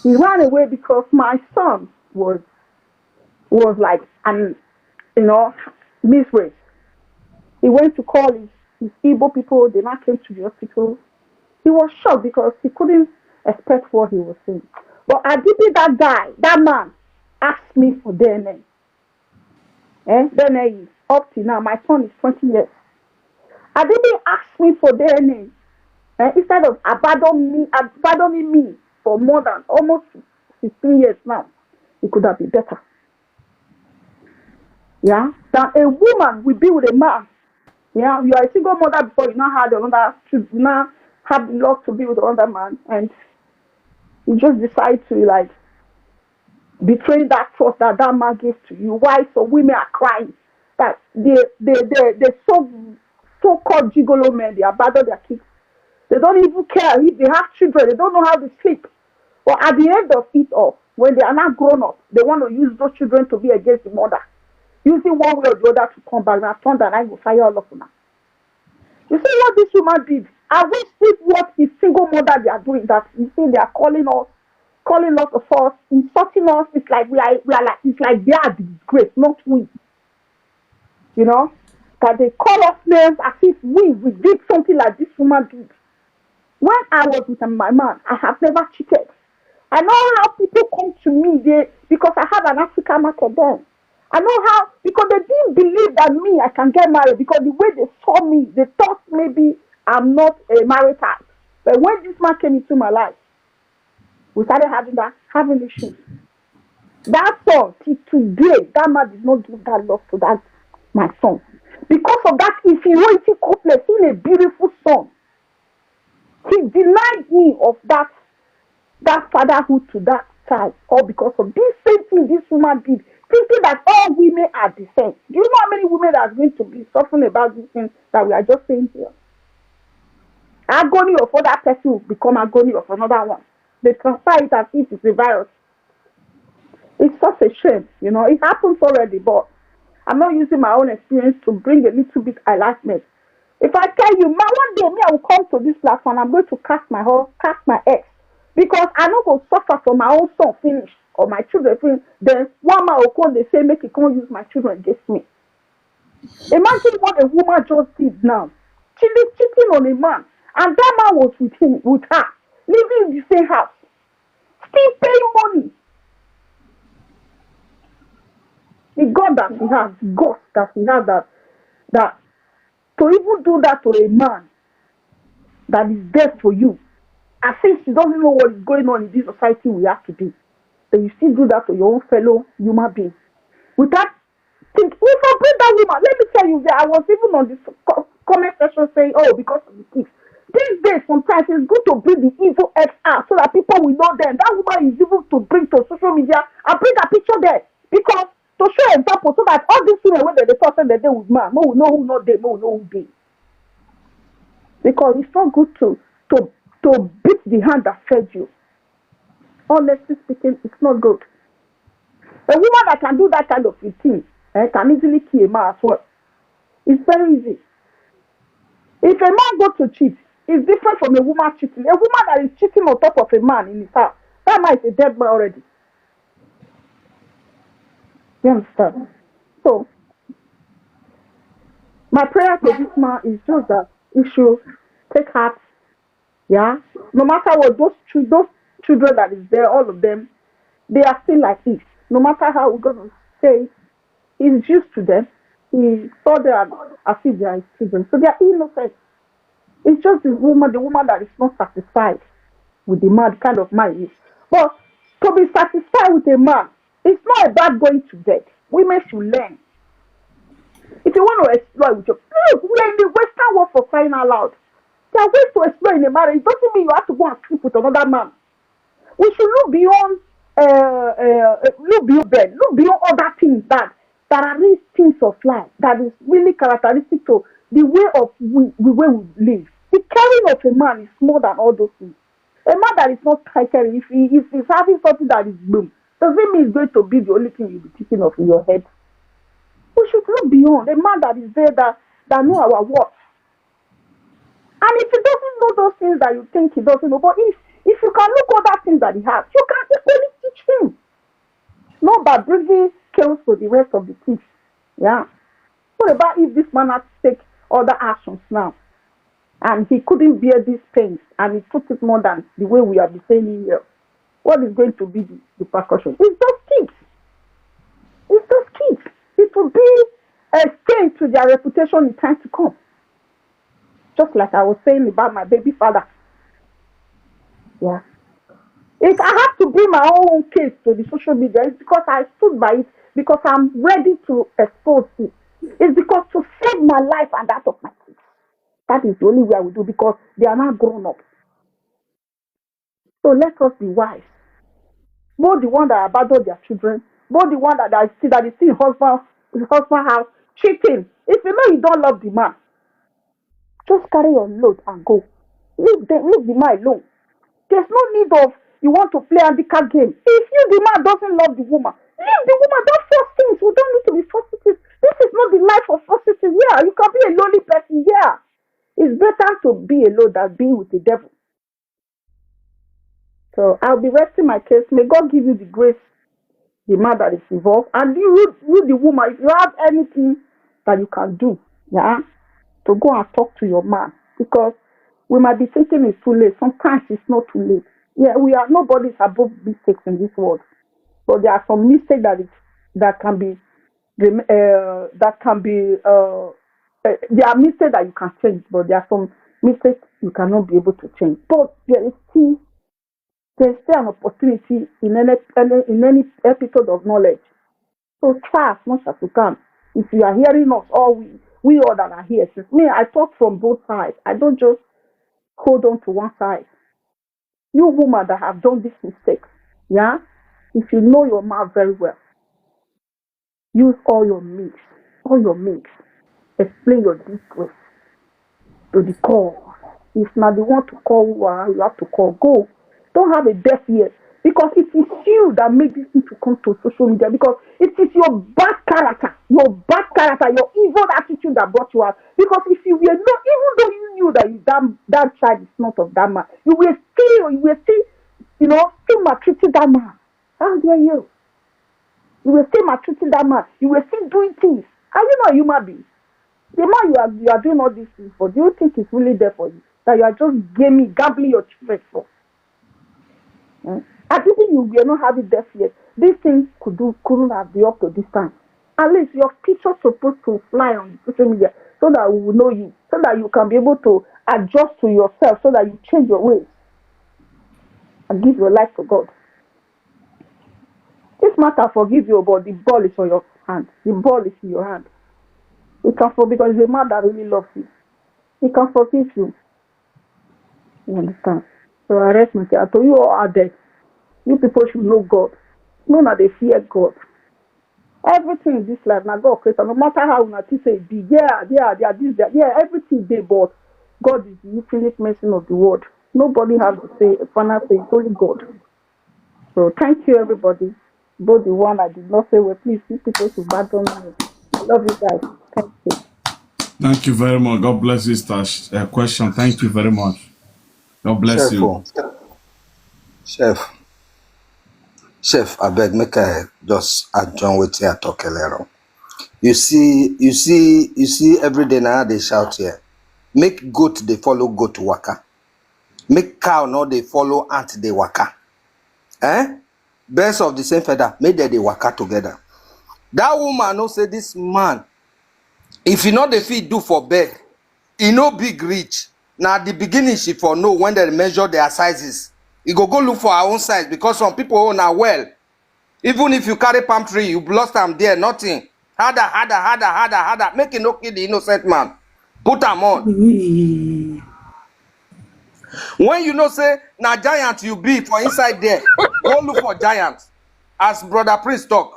He ran away because my son was was like an you know misrace. He went to call his, his Igbo people. They now came to the hospital. He was shocked because he couldn't expect what he was seeing. But Adibi, that guy, that man, asked me for D N A. Eh? D N A. Up till now, my son is twenty years. Adibi asked me for D N A. Eh? Instead of abandon me, abandoning me for more than almost fifteen years now, it could have been better. Yeah, than a woman will be with a man. Yeah, you are a single mother before you now had another children, you now have the luck to be with another man, and you just decide to like betray that trust that that man gave to you. Why some women are crying that they they they they so so-called gigolo men, they abandon their kids. They don't even care if they have children. They don't know how they sleep. But at the end of it all, when they are not grown up, they want to use those children to be against the mother, using one way or the other to come back. Now thunder and I go fire all of them. You see what this woman did? I wish if what is single mother they are doing that. You see, they are calling us, calling us of us, insulting us. It's like we are, we are like it's like they are the disgrace, not we. You know, that they call us names as if we we did something like this woman did. When I was with my man, I have never cheated. I know how people come to me they because I have an African market then. I know how because they didn't believe that me I can get married because the way they saw me, they thought maybe I'm not a married type. But when this man came into my life, we started having that having issues. That son till today, that man did not give that love to that my son. Because of that inferiority complex, he's a beautiful son. He denied me of that that fatherhood to that child, all because of this same thing this woman did, thinking that all women are the same. Do you know how many women that are going to be suffering about this thing that we are just saying here? Agony of other person will become agony of another one. They transfer it as if it's a virus. It's such a shame, you know. It happens already, but I'm not using my own experience to bring a little bit enlightenment. If I tell you, man, one day me I will come to this platform. I'm going to cast my whole, cast my ex, because I no go suffer for my own son finish or my children finish. Then one man will come, they say make he come use my children against me. Imagine what a woman just did now, cheating, cheating on a man, and that man was with him, with her, living in the same house, still paying money. The God that she has, the God that she has that that to even do that to a man that is dead for you, as if she doesn't know what is going on in this society we have today. Then you still do that to your own fellow human being. Without think, if I bring that woman, let me tell you, I was even on this co- comment section saying, oh, because of the kids. These days, sometimes it's good to bring the evil ex out so that people will know them. That woman is even to bring to social media and bring her picture there because to show example so that all these women when they talk say they dey with man, make we know who no dey, make we know who dey. Because it's not good to to to beat the hand that fed you. Honestly speaking, it's not good. A woman that can do that kind of a thing eh, can easily kill a man as well. It's very easy. If a man go to cheat, it's different from a woman cheating. A woman that is cheating on top of a man in his house, that man is a dead man already. You understand? So, my prayer to this man is just that he should take heart. Yeah, no matter what, those chil- those children that is there, all of them, they are still like this. No matter how we're gonna say it, he's used to them. He saw them as if they are his children, so they are innocent. It's just the woman, the woman that is not satisfied with the man, the kind of man he is. But to be satisfied with a man, it's not about going to bed. Women should learn. If you want to explore with your, look, we are in the Western world, for crying out loud. There are ways to explore in a marriage. It doesn't mean you have to go and sleep with another man. We should look beyond, uh, uh, look beyond bed, look beyond other things that that are these things of life that is really characteristic to the way of we, the way we live. The caring of a man is more than all those things. A man that is not caring, if he if he's having something that is boom, does it mean it's going to be the only thing you'll be thinking of in your head? We should look beyond. A man that is there that that know our worth. And if he doesn't know those things that you think he doesn't know, but if if you can look other things that he has, you can equally teach him. Not by bringing chaos to the rest of the kids. Yeah. What about if this man had to take other actions now? And he couldn't bear these pains and he took it more than the way we have been saying it here. What is going to be the repercussion? It's just kids. It's just kids. It will be a stain to their reputation in time to come. Just like I was saying about my baby father. Yeah. If I have to bring my own case to the social media, it's because I stood by it, because I'm ready to expose it. It's because to save my life and that of my kids. That is the only way I will do, because they are now grown up. So let us be wise. Both the one that abandon their children, both the one that, that see that they see husband husband house cheating. If you know you don't love the man, just carry your load and go. Leave the leave the man alone. There's no need of you want to play handicap game. If you the man doesn't love the woman, leave the woman. Don't force things. We don't need to be forcing things. This is not the life of forcing things. Yeah, you can be a lonely person. Yeah, it's better to be alone than being with the devil. So I'll be resting my case. May God give you the grace, the man that is involved, and you, you the woman, if you have anything that you can do, yeah, to go and talk to your man, because we might be thinking it's too late. Sometimes it's not too late. Yeah, we are nobody's above mistakes in this world, but there are some mistakes that it, that can be rem- uh, that can be uh, uh, there are mistakes that you can change, but there are some mistakes you cannot be able to change. But there is still there's still an opportunity in any, any in any episode of knowledge. So try as much as you can. If you are hearing us, all we we all that are here, since me, I talk from both sides. I don't just hold on to one side. You woman that have done this mistake, yeah, if you know your man very well, use all your means, all your means, explain your distress to the call. If not they want to call who are, you have to call. Go. Don't have a deaf ear, because it is you that made this thing to come to social media, because it is your bad character, your bad character, your evil attitude that brought you out. Because if you were not, even though you knew that you, that, that child is not of that man, you were still, you were still, you know, still maltreating that man. How dare you? You were still maltreating that man. You were still doing things. Are you not a human being? The man you are you are doing all these things for, do you think he's really there for you? That you are just gaming, gambling your children for? Hmm? I think you were not having death yet. This thing could do couldn't have been up to this time. At least your picture supposed to fly on social media so that we will know you, so that you can be able to adjust to yourself, so that you change your ways and give your life to God. This matter forgive you, but the ball is on your hand. The ball is in your hand. You can forgive, because he's a man that really loves you. He can forgive you. You understand? So I rest my case. To you all out there, you people should know God. No, na dey fear God. Everything in this life, na God create am. No matter how una think say e be, yeah, yeah, yeah, this, yeah, yeah, everything dey, but God is the infinite mercy of the world. Nobody has to say final say, it's only God. So thank you, everybody. Both the one I did not say well, please, you people should pardon me. I love you guys. Thank you. Thank you very much. God bless you, Stash. Uh, question. Thank you very much. God bless Chef, you. oh. Chef, Chef, I beg, make I just adjourn wetin I talk earlier on. You see, you see, you see, every day now they shout here, make goat they follow goat waka, make cow no they follow ant they waka. Eh? Birds of the same feather, make them they waka together. That woman no say this man, if you know the feed do for bed, he no big reach. Now the beginning she for know when they measure their sizes. He go go look for her own size, because some people own are well. Even if you carry palm tree, you blast them there, nothing. harder, harder, harder, harder, harder. Make e no kill the innocent man. Put am on. When you know say na giant you be for inside there, go look for giant, as Brother Prince talk.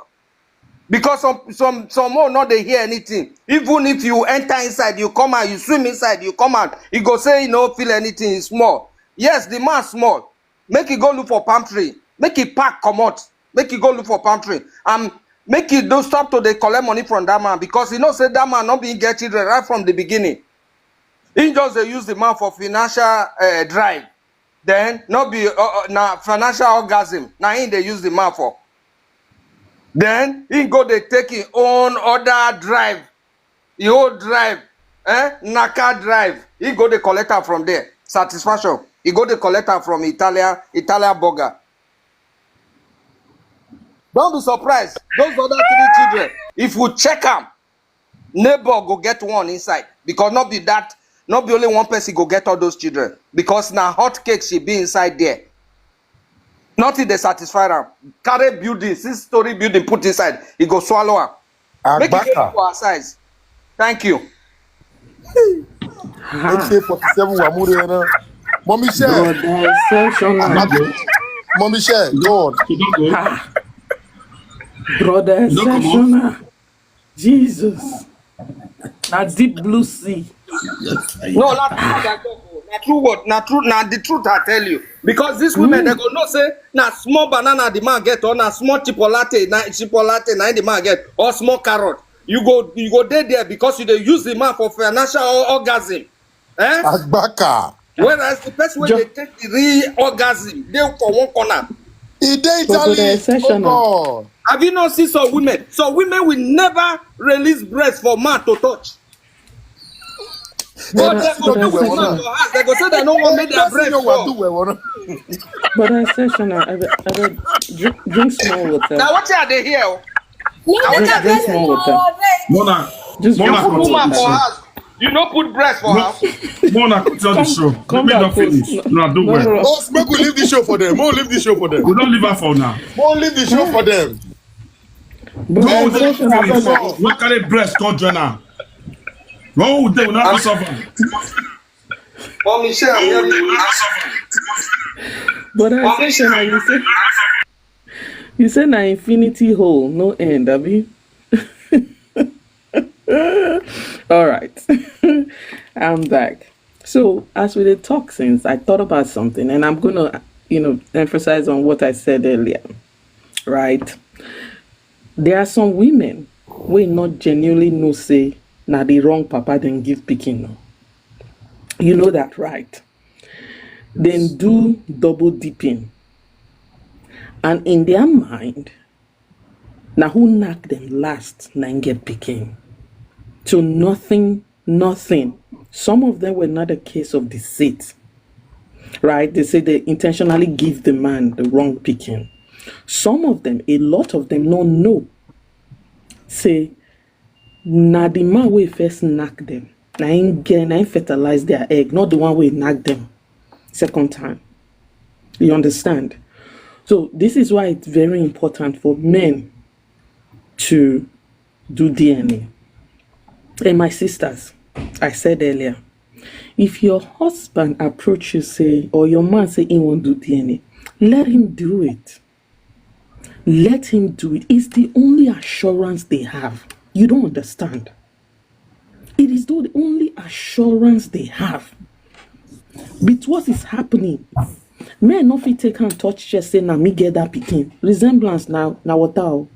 Because some some some more no dey hear anything. Even if you enter inside, you come out, you swim inside, you come out, you go say you no feel anything, e small. Yes, the man small. Make e go look for palm tree. Make e pack comot. Make e go look for palm tree. And make e don stop to dey collect money from that man, because you know say that man no be get children right from the beginning. He just dey use the man for financial uh, drive. Then no be uh, uh, na financial orgasm. Na him dey use the man for. Then he go dey take him own other drive. He old drive, eh? Naka drive. He go dey collect am from there. Satisfaction. He go dey collect am from Italian Italian burger. Don't be surprised. Those other three children, if we check am, neighbor go get one inside, because not be that, not be only one person go get all those children, because na hot cake she be inside there. Nothing dey satisfy am. Carry building, six story building put inside, e go swallow am. Make e dey Agbaka. For her size. Thank you. Eight K forty-seven wa mure na. Mommy share. Brother exceptional. Mommy share. Go on. You don't go. Brother You don't come out. Exceptional. Jesus. Na deep blue sea. No, na true I talk o. Na true what? Na true. Na the truth I tell you. Because these women, they go know say na small banana the man get, or na small chipolata, na chipolata na the man get, or small carrot. You go, you go dey there because you dey use the man for financial or- orgasm. Eh? Agbaka. Whereas the person wey Jo- dey take the real orgasm dey for one corner. E dey Brother Italy. Exceptional. Oh God. Have you not seen some women? Some women will never release breast for man to touch. But Brother they go Brother do with man Exceptional. for house. They go say they no want make their Person breast you want do fall. well, well. Brother Exceptional. I beg, I beg, drink, drink small water. Now what are they here? No, I we want Drink, can to drink get small it water. already. Mona, Just You drink Mona, put small woman water. for house. You no put breast for Mo- house. Mona, continue the show. Come Let me back, not finish. no, No, I do no, well. no. Oh, make we leave the show for them. Make we leave the show for them. We don't leave her for now. Make we leave the show for them. Brother Go with the Exceptional, spirit. What kind of breast come join her? Go with them, we not solve her. Mommy, share. Brother Exceptional, you say you say na infinity hole, no end, abi? All right. I'm back. So as we dey talk since, I thought about something, and I'm gonna, you know, emphasize on what I said earlier, right? There are some women wey not genuinely know say na the wrong papa dem give pikin. No, you know that, right? Dem do double dipping, and in their mind, na who knack them last na im get pikin. So nothing, nothing. Some of them were not a case of deceit, right? They say they intentionally give the man the wrong pikin. Some of them, a lot of them, no know say na the man wey first knack them, na im get, na im fertilize their egg, not the one wey knack them second time. You understand? So this is why it's very important for men to do D N A. And my sisters, I said earlier, if your husband approach you say, or your man say he won't do D N A, let him do it. Let him do it. It's the only assurance they have. You don't understand. It is the only assurance they have. But what is happening? Men no fit take hand touch chest say na me get that pikin. Resemblance now, now what how?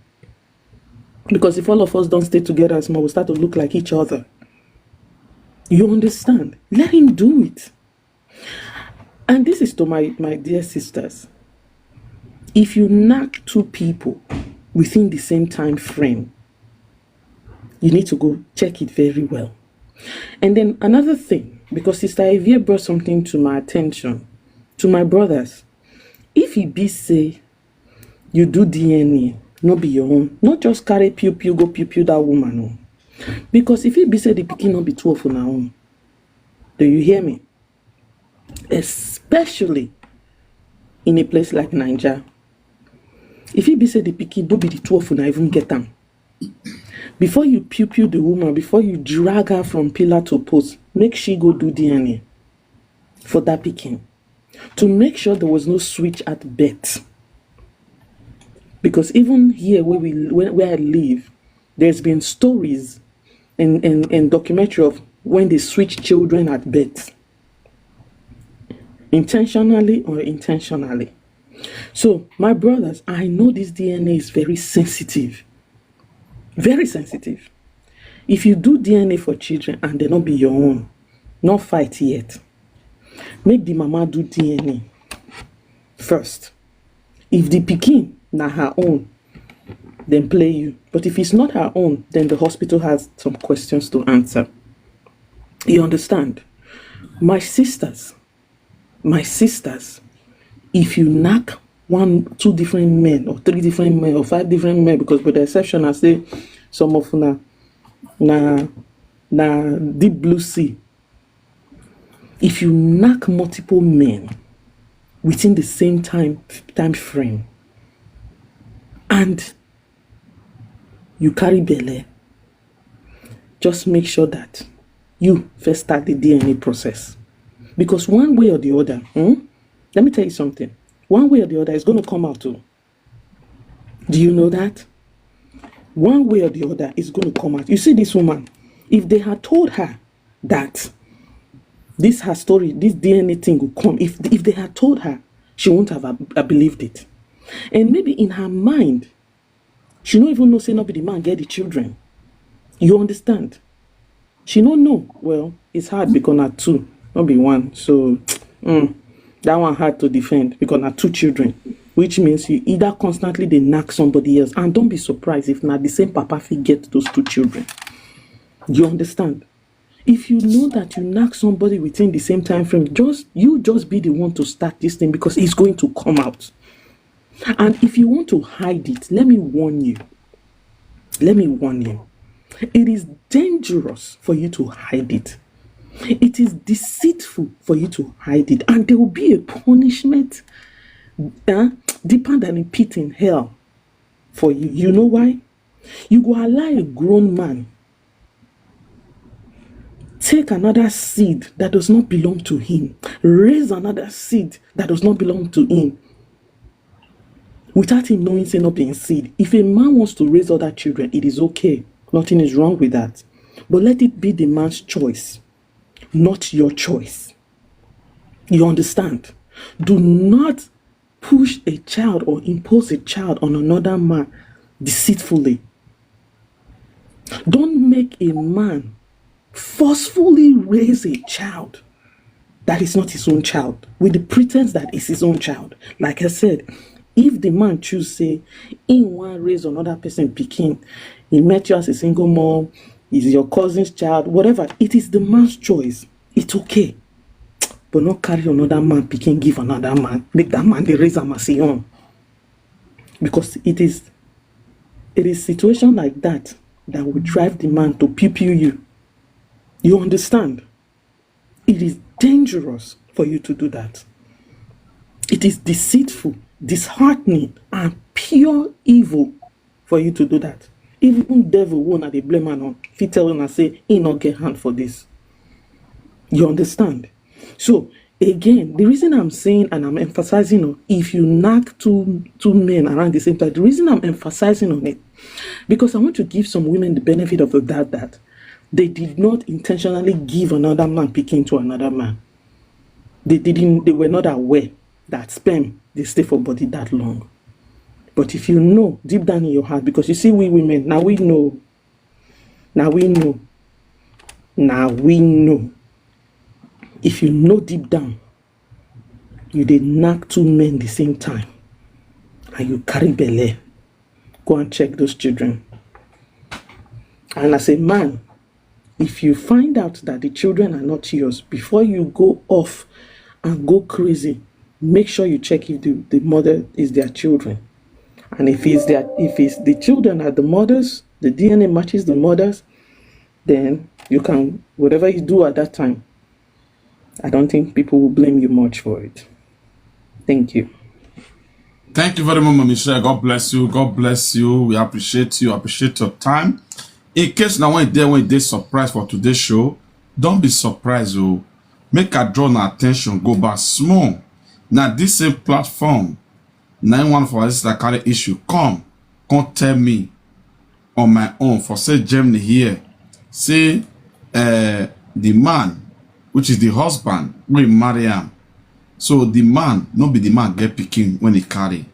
Because if all of us don't stay together small, we start to look like each other. You understand? Let him do it. And this is to my, my dear sisters. If you knack two people within the same time frame, you need to go check it very well. And then another thing, because Sister Evie brought something to my attention, to my brothers, if he be say you do D N A, no be your own, not just carry pew pew go pew pew that woman. No. Because if he be say the pikin no be two of una own, do you hear me? Especially in a place like Niger. If he be say the pikin no be the two of una even get am, Before you pew pew the woman, before you drag her from pillar to post, make she go do D N A for that pikin to make sure there was no switch at birth. Because even here where we where, where I live, there's been stories and, and, and documentary of when they switch children at birth, intentionally or intentionally. So, my brothers, I know this D N A is very sensitive. Very sensitive. If you do D N A for children and they not be your own, not fight yet. Make the mama do D N A first. If the pikin na her own, then play you. But if it's not her own, then the hospital has some questions to answer. You understand? My sisters, my sisters, if you knack one, two different men, or three different men, or five different men, because with the exception, I say some of na na na deep blue sea. If you knack multiple men within the same time time frame, and you carry belle, just make sure that you first start the D N A process. Because one way or the other, hmm, let me tell you something. One way or the other, it's going to come out too. Do you know that? One way or the other, it's going to come out. You see this woman, if they had told her that this her story, this D N A thing will come, if if they had told her, she wouldn't have uh, believed it. And maybe in her mind, she no even know say no be the man get the children. You understand? She no know. Well, it's hard because na two, not be one. So mm, that one hard to defend because na two children, which means you either constantly dey knack somebody else, and don't be surprised if na the same papa fit get those two children. You understand? If you know that you knack somebody within the same time frame, just you just be the one to start this thing because it's going to come out. And if you want to hide it, let me warn you. Let me warn you. It is dangerous for you to hide it. It is deceitful for you to hide it. And there will be a punishment uh, deeper than a pit in hell for you. You know why? You go allow a grown man take another seed that does not belong to him, raise another seed that does not belong to him, without him knowing say not being seed. If a man wants to raise other children, it is okay. Nothing is wrong with that. But let it be the man's choice, not your choice. You understand? Do not push a child or impose a child on another man deceitfully. Don't make a man forcefully raise a child that is not his own child with the pretense that it's his own child. Like I said, if the man choose say he want raise another person pikin, he met you as a single mom, is your cousin's child, whatever, it is the man's choice. It's okay. But not carry another man pikin give another man, make that man dey raise am as him own. Because it is it is situation like that that will drive the man to pew pew you. You understand? It is dangerous for you to do that. It is deceitful, disheartening, and pure evil for you to do that. Even devil wey una dey blame am on fit tell una say he no get hand for this. You understand? So again, the reason I'm saying and I'm emphasizing on if you knack two two men around the same time, the reason I'm emphasizing on it because I want to give some women the benefit of the doubt that they did not intentionally give another man pikin to another man. They didn't. They were not aware that sperm dey stay for body that long. But if you know deep down in your heart, because you see, we women now we know, now we know, now we know. If you know deep down, you dey knack two men the same time, and you carry belle, go and check those children. And as a man, if you find out that the children are not yours, before you go off and go crazy, make sure you check if the, the mother is their children. And if it's their if it's the children are the mothers, the D N A matches the mothers, then you can whatever you do at that time. I don't think people will blame you much for it. Thank you. Thank you very much, Michelle. God bless you. God bless you. We appreciate you. Appreciate your time. In case na when dey when dey surprise for today's show, don't be surprised o. Make I draw na attention go back small. Na this same platform na im one of our sister carry issue come come tell me on my own for say Germany here say uh, the man, which is the husband, we marry am. So the man no be the man get pikin when he carry.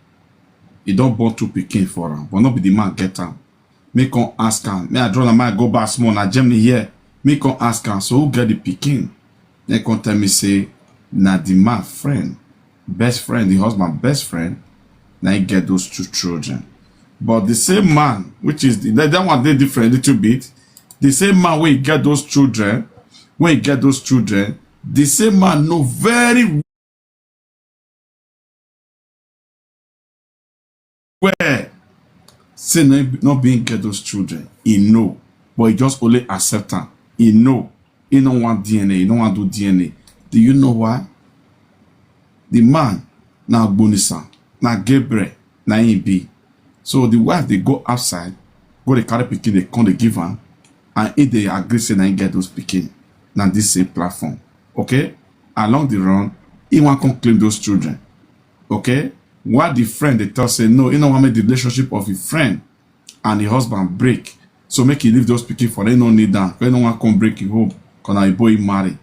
He don born two pikin for am, but no be the man get am. Me come ask am. Me I draw na my go back small na Germany here. Me come ask am, so who get the pikin? Then come tell me say na the man friend, best friend, the husband best friend, na he get those two children. But the same man, which is the, that one dey different a little bit. The same man wey get those children, wey get those children, the same man know very well say no, no being get those children. He know, but he just only accept am. He know. He no want D N A. He no want do D N A. Do you know why? The man na Agbonisa, na Gabriel, na him be. So the wife dey go outside, go dey carry pikin, dey come dey give am, and he dey agree say na him get those pikin. Na this same platform, okay? Along the run, he wan come claim those children, okay? Why the friend dey tell say no, he no wan make the relationship of his friend and the husband break. So make he leave those pikin for, he no need am. He no wan come break him home. Cause na Igbo he marry.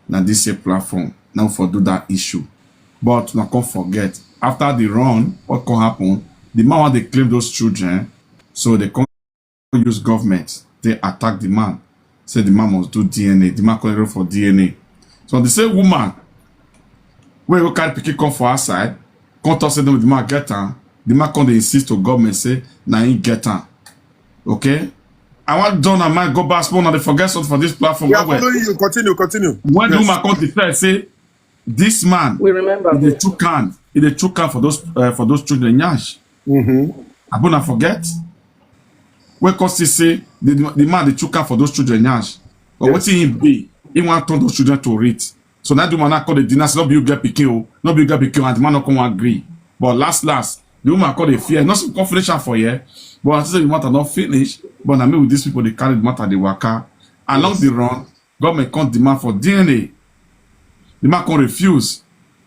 Na this same platform now for do that issue. But na come forget. After the run, what come happen? The man want to claim those children. So they come use government. They attack the man. Say the man must do D N A. The man come enroll for D N A. So the same woman wey go carry pikin come for outside, come talk say no, the man get am. The man come dey insist to government say na him get am. Okay? I want John and Mike go back small, now they forget something for this platform. We are Well, well, following you. Continue, continue. when the Yes. woman come defend say this man, We remember. he dey chook hand, he dey chook hand for those uh, for those children nyash. Mm-hmm. Abuna forget. Wey come see say the, the man dey chook hand for those children nyash. But Yes. Wetin he be? He wan turn those children to it. So now the woman now come dey deny say no be you get pikin o, no be you get pikin o, and the man no come agree. But last last, the woman come dey fear. Not some confidential for here, but I say the matter don finish. But na me with these people dey carry the matter dey waka. Along the run, government come demand for D N A. The man come refuse.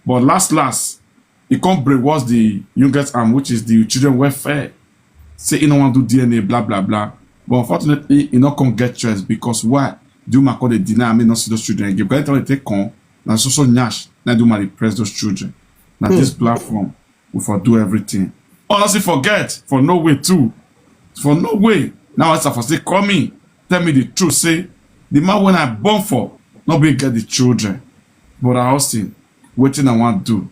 But last last, he come brainwash the youngest arm, which is the children welfare. Say he no wan do D N A, blah blah blah. But unfortunately, he no come get choice because why? The woman come dey deny am, he no see those children again. Because anytime they take come, na so so nyash, na the woman dey press those children. Na this platform we for do everything. Honestly, forget for no way too. For no way. Now as I for say, come in, tell me the truth. Say the man when I born for, no be get the children. But I Austin, wetin I want do?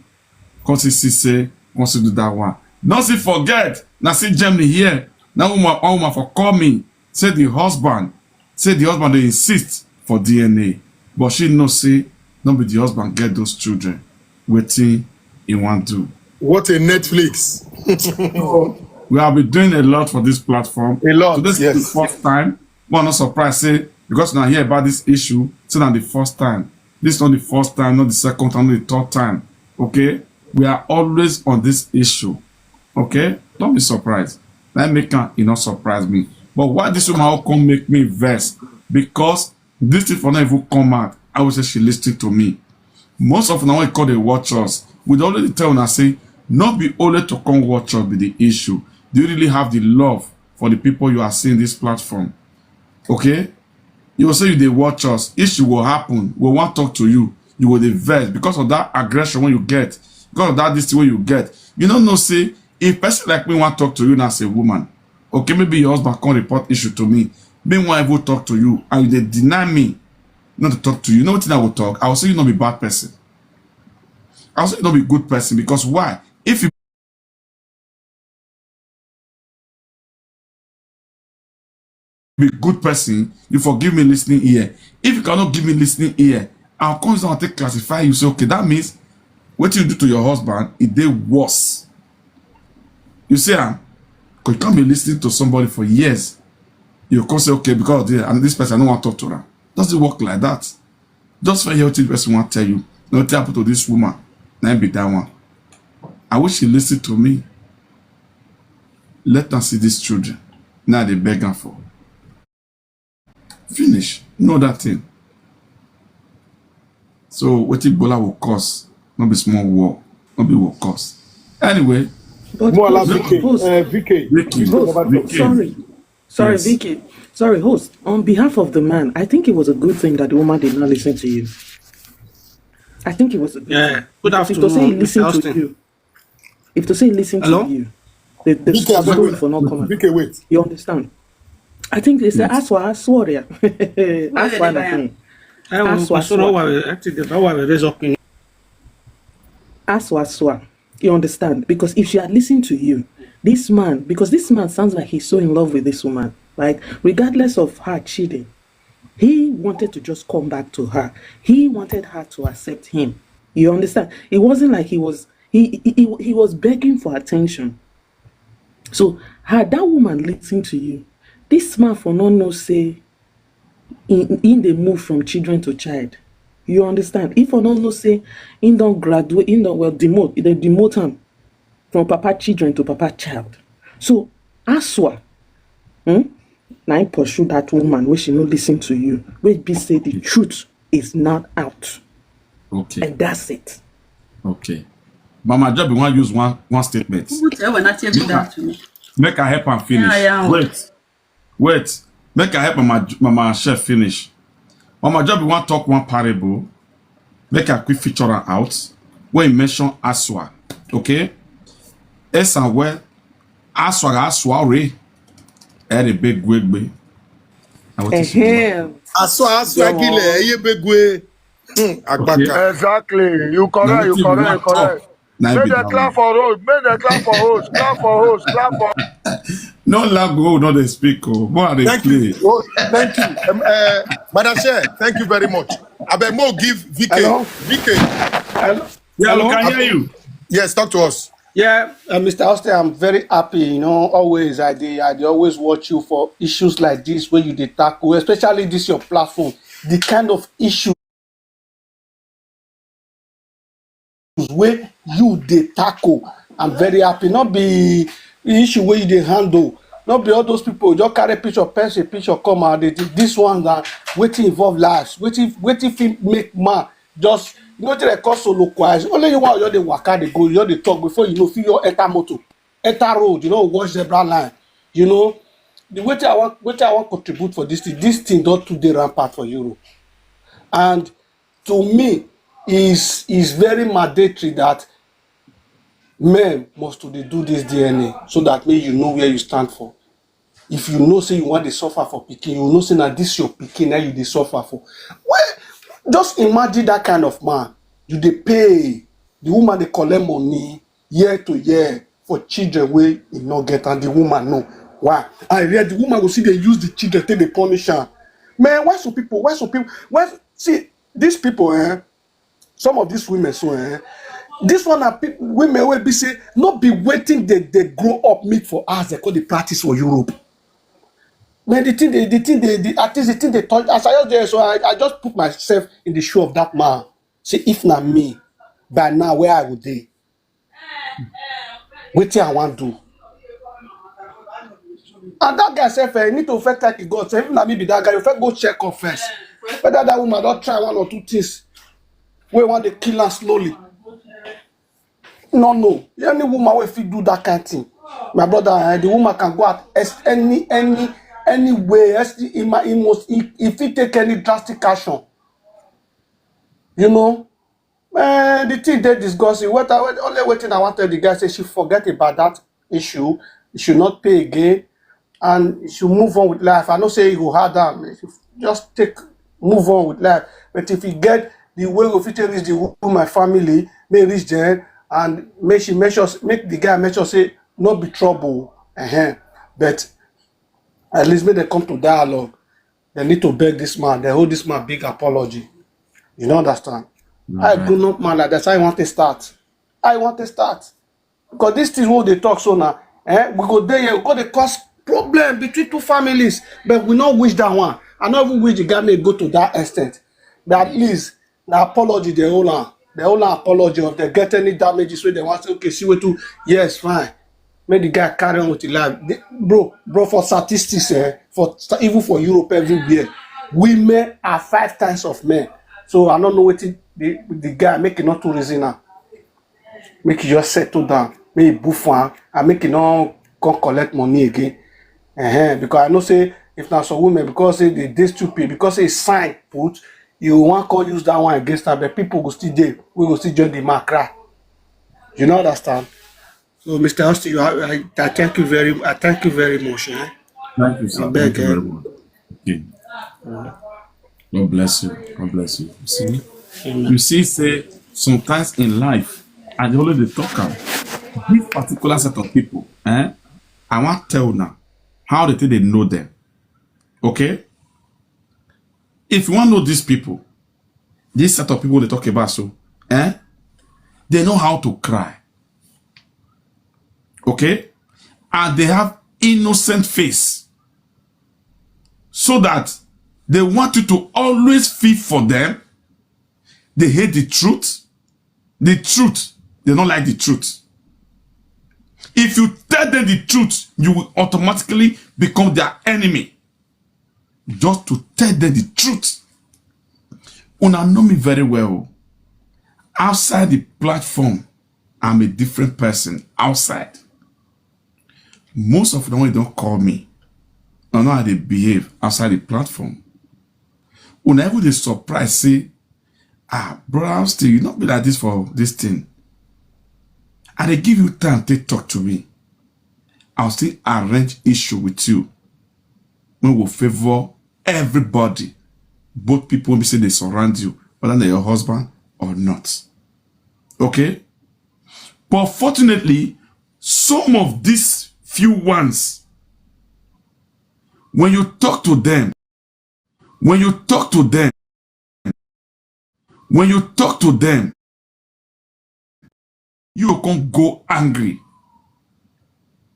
Come see see say, come see do that one. No see forget. Now see Germany here. Now woman, one woman for call me. Say the husband, say the husband dey insist for D N A, but she know say no be the husband get those children. Wetin he want do? What a Netflix. We have been doing a lot for this platform. A lot, So this yes. is the first time. One not surprised say because now hear about this issue, so now the first time. This is not the first time, not the second time, not the third time. Okay, we are always on this issue. Okay, don't be surprised. That make am, e not surprise me. But why this woman all come make me vex? Because this thing for not even come out. I would say she listening to me. Most of now we call the watchers. We already tell una say not be only to come watch us be the issue. Do you really have the love for the people you are seeing this platform? Okay, you will say you dey watch us. Issue will happen. We want talk to you. You will dey vex because of that aggression when you get, because of that this thing when you get. You don't know say if person like me want talk to you now as a woman, okay, maybe your husband come report issue to me. Meanwhile, I will talk to you and you dey deny me not to talk to you. You know what I will talk? I will say you not be bad person. I will say you not be good person because why? If you be good person, you forgive me listening ear. If you cannot give me listening ear, I'll come down and take classify you. Say, okay, that means what you do to your husband, it dey worse. You see, ah, 'cause you can't be listening to somebody for years. You come say, okay, because of this, and this person, I don't want to talk to her. Doesn't work like that. Just for hear wetin the person wan tell you. Nothing happen to this woman. Na im be that one. I wish she listen to me. Let am see these children. Now they beg am for. Finish. No other thing. So wetin Bola will cause, no be small war, no be war cause. Anyway, But More like host, V K. host, Uh, V K. Vicky, host, Never talk. Vicky, sorry, sorry, yes. V K. Sorry, host. On behalf of the man, I think it was a good thing that the woman did not listen to you. I think it was a good Yeah. thing. Good Because if to say he afternoon, listen Mister to Austin. You, if to say he listen to Hello? You, the, the, V K, the abeg, story wait. For not coming. V K, wait. You understand? I think they say Yes. Aswa Aswa. Why did Aswa they buy am? Nothing. I will Aswa so Aswa. How I will act it, how I will raise up in Aswa Aswa. You understand? Because if she had listened to you, this man, because this man sounds like he's so in love with this woman. Like, regardless of her cheating, he wanted to just come back to her. He wanted her to accept him. You understand? It wasn't like he was he he, he, he was begging for attention. So had that woman listened to you, this man for no no say in in the move from children to child. You understand? If I don't know say in don't graduate, in don't well demote, they demote him from papa children to papa child. So Aswa, hmm? Now pursue that woman where she no listen to you. Where be say the truth is not out. Okay. And that's it. Okay. Mama Job, you want use one one statement. Who tell when I tell you that to me? Make I help am finish. Yeah, yeah. Wait, wait. Make I help Mama J- Mama Chef finish. Mama Job, you want talk one parable. Make I quick feature am out. When you mention Aswa, okay? Esan where Aswa Aswa re. Ere big wig be. Now what is it? Ehem. Aswa, Aswa, Yo. Gile, Eyebegwe. Hmm, Agbaka. Okay. Exactly. You Now correct, you wetin we correct, you want talk. Correct. Now Make be them that clap one. For host. Make them clap for host. Clap for host. Clap for No lag go, no dey speak. Oh, more they Thank play. You. Oh, thank you. Um, uh, Madam Chair, thank you very much. Abeg, mo give V K. Hello? V K. Hello? Yeah, we Hello? can hear you. Yes, talk to us. Yeah, uh, Mister Austin, I'm very happy. You know, always I dey, I dey always watch you for issues like this where you dey tackle, especially this your platform. The kind of issues where you dey tackle, I'm very happy. Not be the issue where you dey handle. Not be all those people just carry picture, person picture come out. They, this one that waiting involve lives, waiting, waiting fit make man just you know they call solo choir. Only you want you dey waka dey go, you dey talk before you know feel your enter motor, enter road, you know watch zebra line. You know the wetin I want, wetin I want contribute for this thing. This thing don too dey rampant for Europe, and to me is is very mandatory that men must to dey do this D N A so that make you know where you stand for. If you know say you want to suffer for pikin, you know say na this your pikin na you dey suffer for. Well, just imagine that kind of man. You dey pay, the woman dey collect money year to year for children wey e no get, and the woman know. Why? I read the woman go see they use the children take dey punish her. Man, why some people? Why some people? Why see these people? Eh, some of these women so eh, this one are people, women wey be say no be wetin they dey grow up meet for us they call the practice for Europe. Man, the thing they the thing they the, at least the thing they touch as I just there so I, I just put myself in the shoe of that man. See if na me by now where I would dey, wetin I wan do. And that guy sef eh, need to first thank God sef if na me be that guy you first go check up first whether that woman don try one or two things wey wan dey kill am slowly. No no, any woman wey fit do that kind thing, my brother eh, the woman can go at as any any any way as the ima he must he, he fit take any drastic action. You know, eh, the thing dey disgusting. What I, only wetin I wan tell the guy say she forget about that issue, she should not pay again, and she move on with life. I know say you go hard am, you should just take move on with life. But if you get the way we fit take reach the woman family, may reach there and make she make sure make the guy make sure say no be trouble. Uh-huh. But at least make dem come to dialogue. They need to beg this man. They hold this man big apology. You don't understand? I grown up man like that. I want to start. I want to start. Because these things wey dey talk so now, eh, we go there, we go dey cause problem between two families, but we no wish that one. I no even wish the guy may go to that extent. But at least na apology they hold on. They hold on apology of they get any damages where they want to say, okay, see what to, yes, fine. Make the guy carry on with his life. The- bro, bro, for statistics, eh, for sta- even for Europe everywhere, Women are five times of men. So I don't know what the, the guy make e not too reason now. Make e just settle down. Make e boof am and make e no come collect money again. Uh-huh. Because I know say if na some women, because say they dey stupid, because say e sign put, you wan come use that one against am, but people go still dey, we go still join the man cry. You no understand? So, Mister Austin, you are, I, I thank you very, I thank you very much. Eh? Thank you, sir. I beg, Thank you eh? very much. Okay. God bless you. God bless you. You see, you see, say sometimes in life, I dey always dey talk am. This particular set of people, eh? I wan tell now how they take dey know them. Okay? If you wan know these people, this set of people they talk about so, eh? They know how to cry. Okay? And they have innocent face. So that they want you to always feel for them. They hate the truth. The truth. They don't like the truth. If you tell them the truth, you will automatically become their enemy. Just to tell them the truth. Una know me very well. Outside the platform, I'm a different person outside. Most of them wey don call me, I know how they behave outside the platform. Una even dey surprise say, "Ah, brother Austin, you not be like this for this thing." I dey give you time, take talk to me. I'll still arrange issue with you wey will favor everybody, both people wey be say they surround you, whether na your husband or not. Okay? But fortunately, some of these few ones, when you talk to them, when you talk to them, when you talk to them, you can go angry.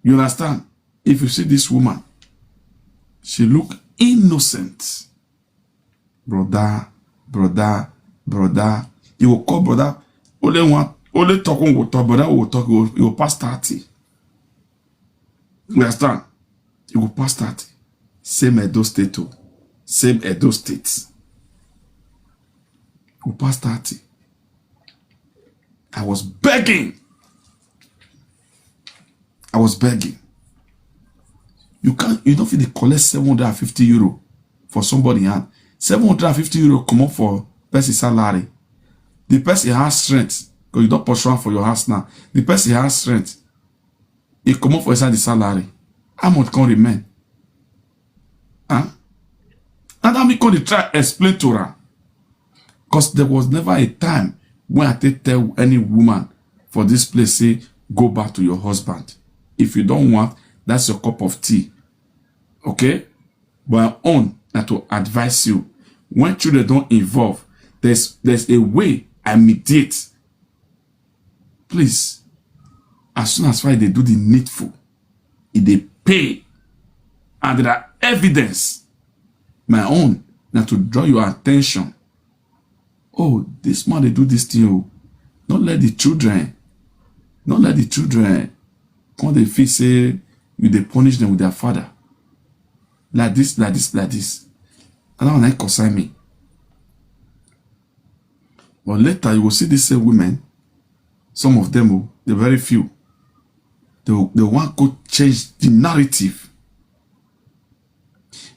You understand? If you see this woman, she look innocent. Brother, brother, brother. You will call brother. Only one, only talking will talk, brother will talk, you will, you will pass thirty. You understand? You will pass thirty. Same Edo State too. Same Edo State. You will pass thirty. I was begging. I was begging. You can't, you don't feel they collect seven hundred and fifty euro for somebody hand. Seven hundred and fifty euro come up for person salary. The person has strength. Because you don't pursue am for your house now. The person has strength. He come up for inside the salary. How much can remain? Huh? And then we can try explain to her. Because there was never a time when I take tell any woman for this place, say, "Go back to your husband." If you don't want, that's your cup of tea. Okay? But I own that to advise you. When children don't involve, there's there's a way I mediate. Please, as soon as far they do the needful, it they pay. And there are evidence. My own now to draw your attention. "Oh, this man they do this thing. Oh, don't let the children, don't let the children come they feel say you they punish them with their father." Like this, like this, like this. And that one concern me. But later you will see these same women, some of them, oh, the very few, they, will- they want to change the narrative.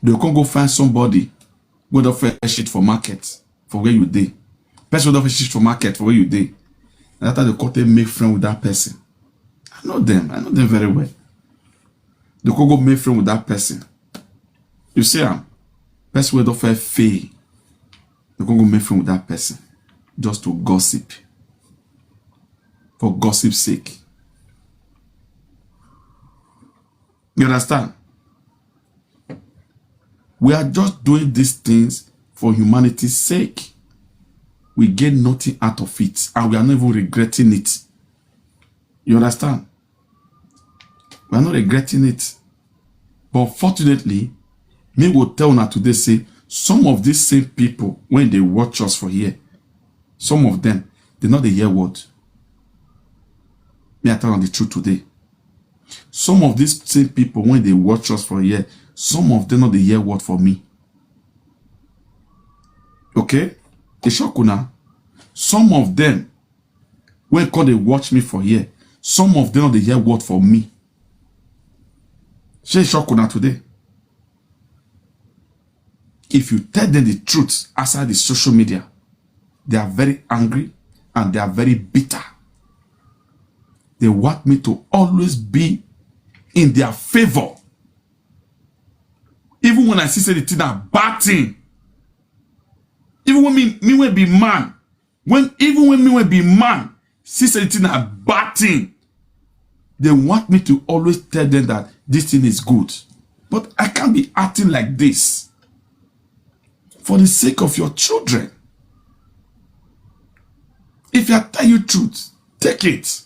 They can go find somebody wey don first shit for market for where you dey. Person wey don first shit for market for where you dey. Na that time they come take make friend with that person. I know them. I know them very well. They come go make friend with that person. You see am? Person wey don first fail. They come go make friend with that person just to gossip. For gossip sake. You understand? We are just doing these things for humanity's sake. We gain nothing out of it, and we are not even regretting it. You understand? We are not regretting it. But fortunately, me will tell una today say some of these same people, when they watch us for here, some of them, they not dey hear word. Me, I tell them the truth today. Some of these same people, when they watch us for here, some of them not dey hear word for me. Okay? E shock una. Some of them, when come dey watch me for here, some of them no dey hear word for me. Shey e shock una today? If you tell them the truth outside the social media, they are very angry and they are very bitter. They want me to always be in their favor. Even when I see say the thing na bad thing, even when me, me wey be man, when, even when me wey be man see say the thing na bad thing, they want me to always tell them that this thing is good. But I can't be acting like this for the sake of your children. If I tell you truth, take it.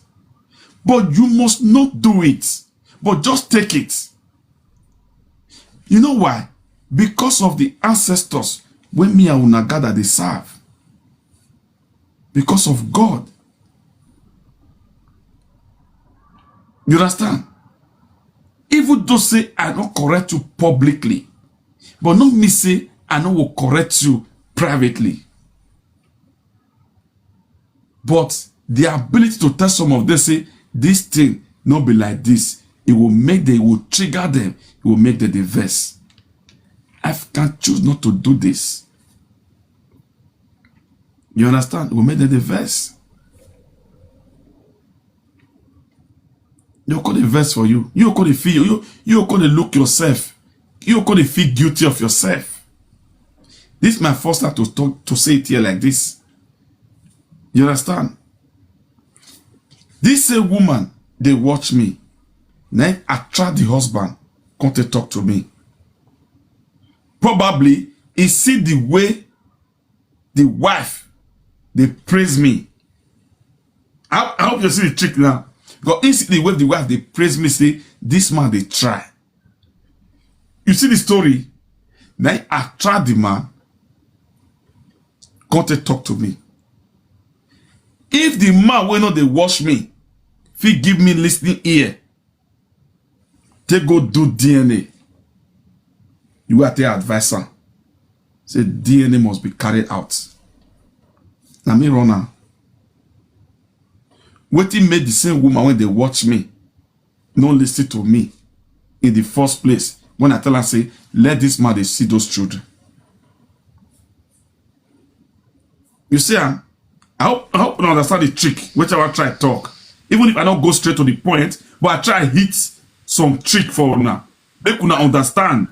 But you must not do it. But just take it. You know why? Because of the ancestors wey me and una gather dey serve. Because of God. You understand? Even though say I no correct you publicly, but no mean say I no go correct you privately. But the ability to tell some of them say this thing no be like this, it will make them, it will trigger them, it will make them dey vex. I can choose not to do this. You understand? It will make them dey vex. You go dey vex for you. You go dey feel, you, you go dey look yourself. You go dey feel guilty of yourself. This is my first time to talk, to say it here like this. You understand? This same woman dey watch me. Na im attract the husband come take talk to me. Probably he see the way the wife dey praise me. I, I hope you see the trick now. Because he see the way the wife dey praise me, say this man dey try. You see the story? Na im attract the man come take talk to me. If the man wey no dey watch me fit give me listening ear, take go do D N A. You go take advise am. Say D N A must be carried out. Na me run am. Wetin make the same woman wey dey watch me no listen to me in the first place when I tell her say, let this man dey see those children? You see, ah, I hope, I hope you understand the trick, which I wan try talk. Even if I no go straight to the point, but I try hit some trick for una. Make una understand.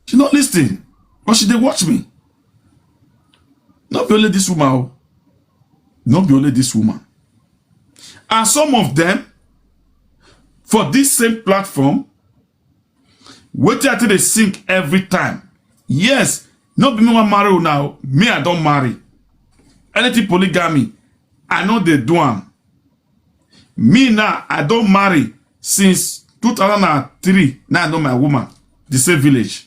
She no listen, but she dey watch me. No be only this woman o. No be only this woman. And some of them, for this same platform, wetin I take dey sing every time. Yes, no be me wan marry una o. Me, I don marry. Anything polygamy, I no dey do am. Me now, I don marry since two thousand and three. Now I know my woman, the same village.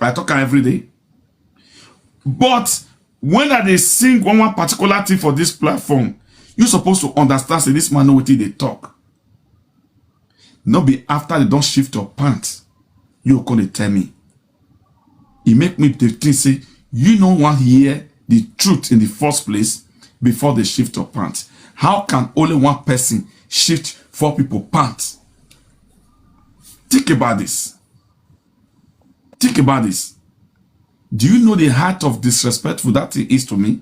I talk am every day. But when I dey sing one, one particular thing for this platform, you suppose to understand say this man know wetin he dey talk. No be after they don shift your pant, you come dey tell me. E make me dey think say you no wan hear the truth in the first place before they shift your pant. How can only one person shift four people pant? Think about this. Think about this. Do you know the height of disrespectful that thing is to me?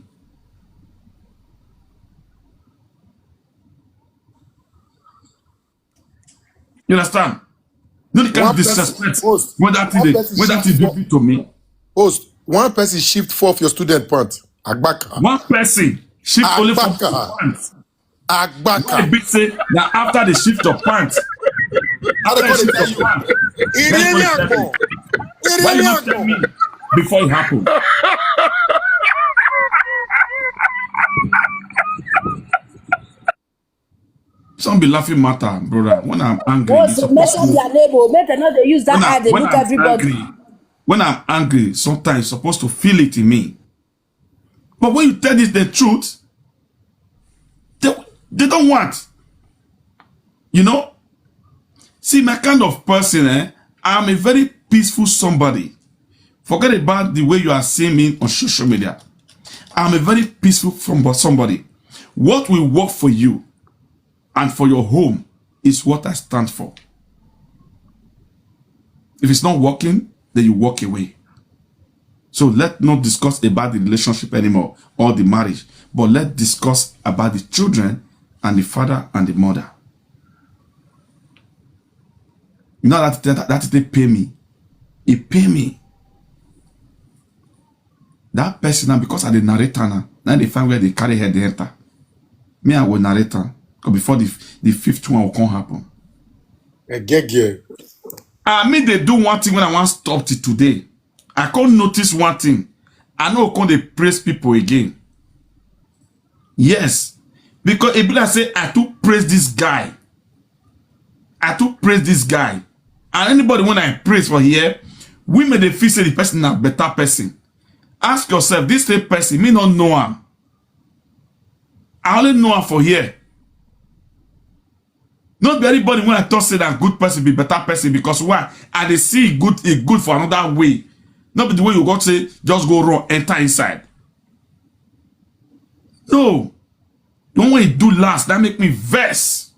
You understand? No, the kind of disrespect wey that thing dey, wey that thing do to me. Host, one person shift four of your student pants. Agbaka. One person shift only four of your pants. Agbaka. Why be say na after they shift your pants? I dey come dey tell you. Why you no tell me before it happen? Some be laughing matter, brother. When I'm angry, it's supposed to, mention their name, oh, make dem no dey use that eye dey look everybody. When I'm angry, sometimes it's supposed to feel it in me. But when you tell this the truth, they, they don't want. You know? See, my kind of person, eh? I'm a very peaceful somebody. Forget about the way you are seeing me on social media. I'm a very peaceful from somebody. What will work for you and for your home is what I stand for. If it's not working, then you walk away. So let's not discuss about the relationship anymore or the marriage, but let's discuss about the children and the father and the mother. You know that that, that they pay me. It pay me. That person now, because I the narrator now, now they find where they carry head they enter. Me, I will narrate am. 'Cause before the, the fifth one will come happen. Egege. I mean, they do one thing when I want stop till today. I can't notice one thing. I know can't they praise people again. Yes. Because if I say I too praise this guy. I too praise this guy. And anybody when I praise for here, we may they feel say the person a better person. Ask yourself, this same person, me not know him. I only know him for here. Not be anybody when I talk say that good person be better person, because why? And they see good, it good for another way. Not be the way you got say, just go wrong, enter inside. No. The one way you do last, that make me vex.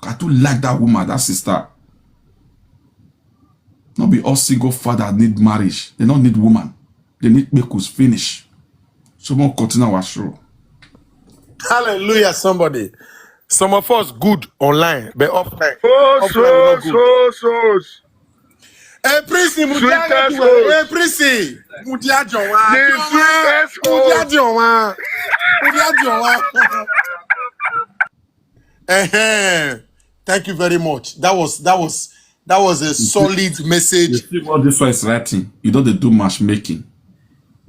I too like that woman, that sister. Not be all single father need marriage. They don't need woman. They need make us finish. So we'll continue our show. Hallelujah, somebody. Some of us good online, but offline. Oh, Offline, we no so, good. So, so. Hey, Prissy, Mudia, Sweetest Mudia, hey, host. Prissy, Mudia, John, Wa. The sweetest Mudia, host. John, Wa. Mudia, John, Wa. Eh-heh. Thank you very much. That was that was that was a solid You message. see what this one is writing. You don't dey do matchmaking.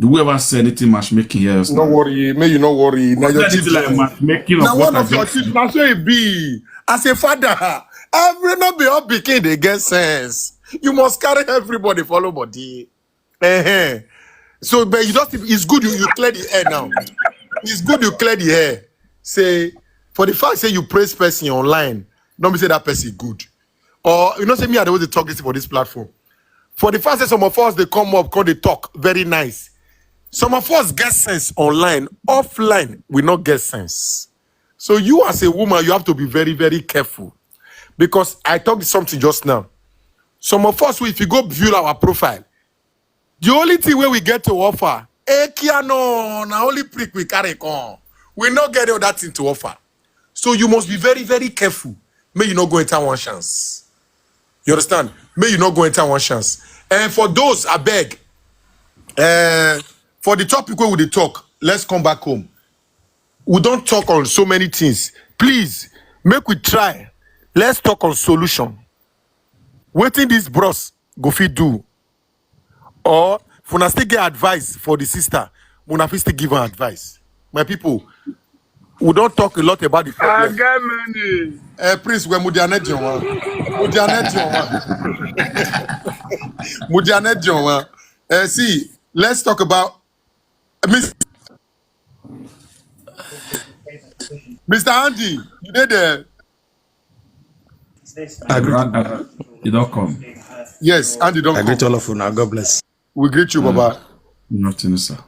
Do we ever say anything matchmaking here? No worry, may you no worry. Now your That is teeth like matchmaking Now of what one I of your just teeth. Now so it be. As a father, every not be all pikin they get sense. You must carry everybody follow body. Eh-heh. So, but you just it's good you, you clear the air now. It's good you clear the air. Say for the fact say you praise person online, don't be say that person good. Or you know, say me I always talk this for this platform. For the fact that some of us they come up, come they talk very nice. Some of us get sense online, offline we not get sense. So you as a woman, you have to be very, very careful, because I talked something just now. Some of us, if you go view our profile, the only thing where we get to offer, eh, kia no, na only prick we carry come. We not get all that thing to offer. So you must be very, very careful. May you not go enter one chance. You understand? May you not go enter one chance. And for those, I beg, uh, for the topic where we dey talk, let's come back home. We don't talk on so many things. Please, make we try. Let's talk on solution. Wetin this bros go fit do? Or if una still get advice for the sister, una fit still give her advice. My people, we don't talk a lot about the I problem. Get many. Uh, Prince, we Mudiane John. Mudiane John. Mudiane John. Uh, see, let's talk about Miss Mister Andy. You did there. I greet, Uh, uh, you don't come. Yes, Andy, don't I greet come. All of you now. God bless. We greet you, Baba. Nothing, sir.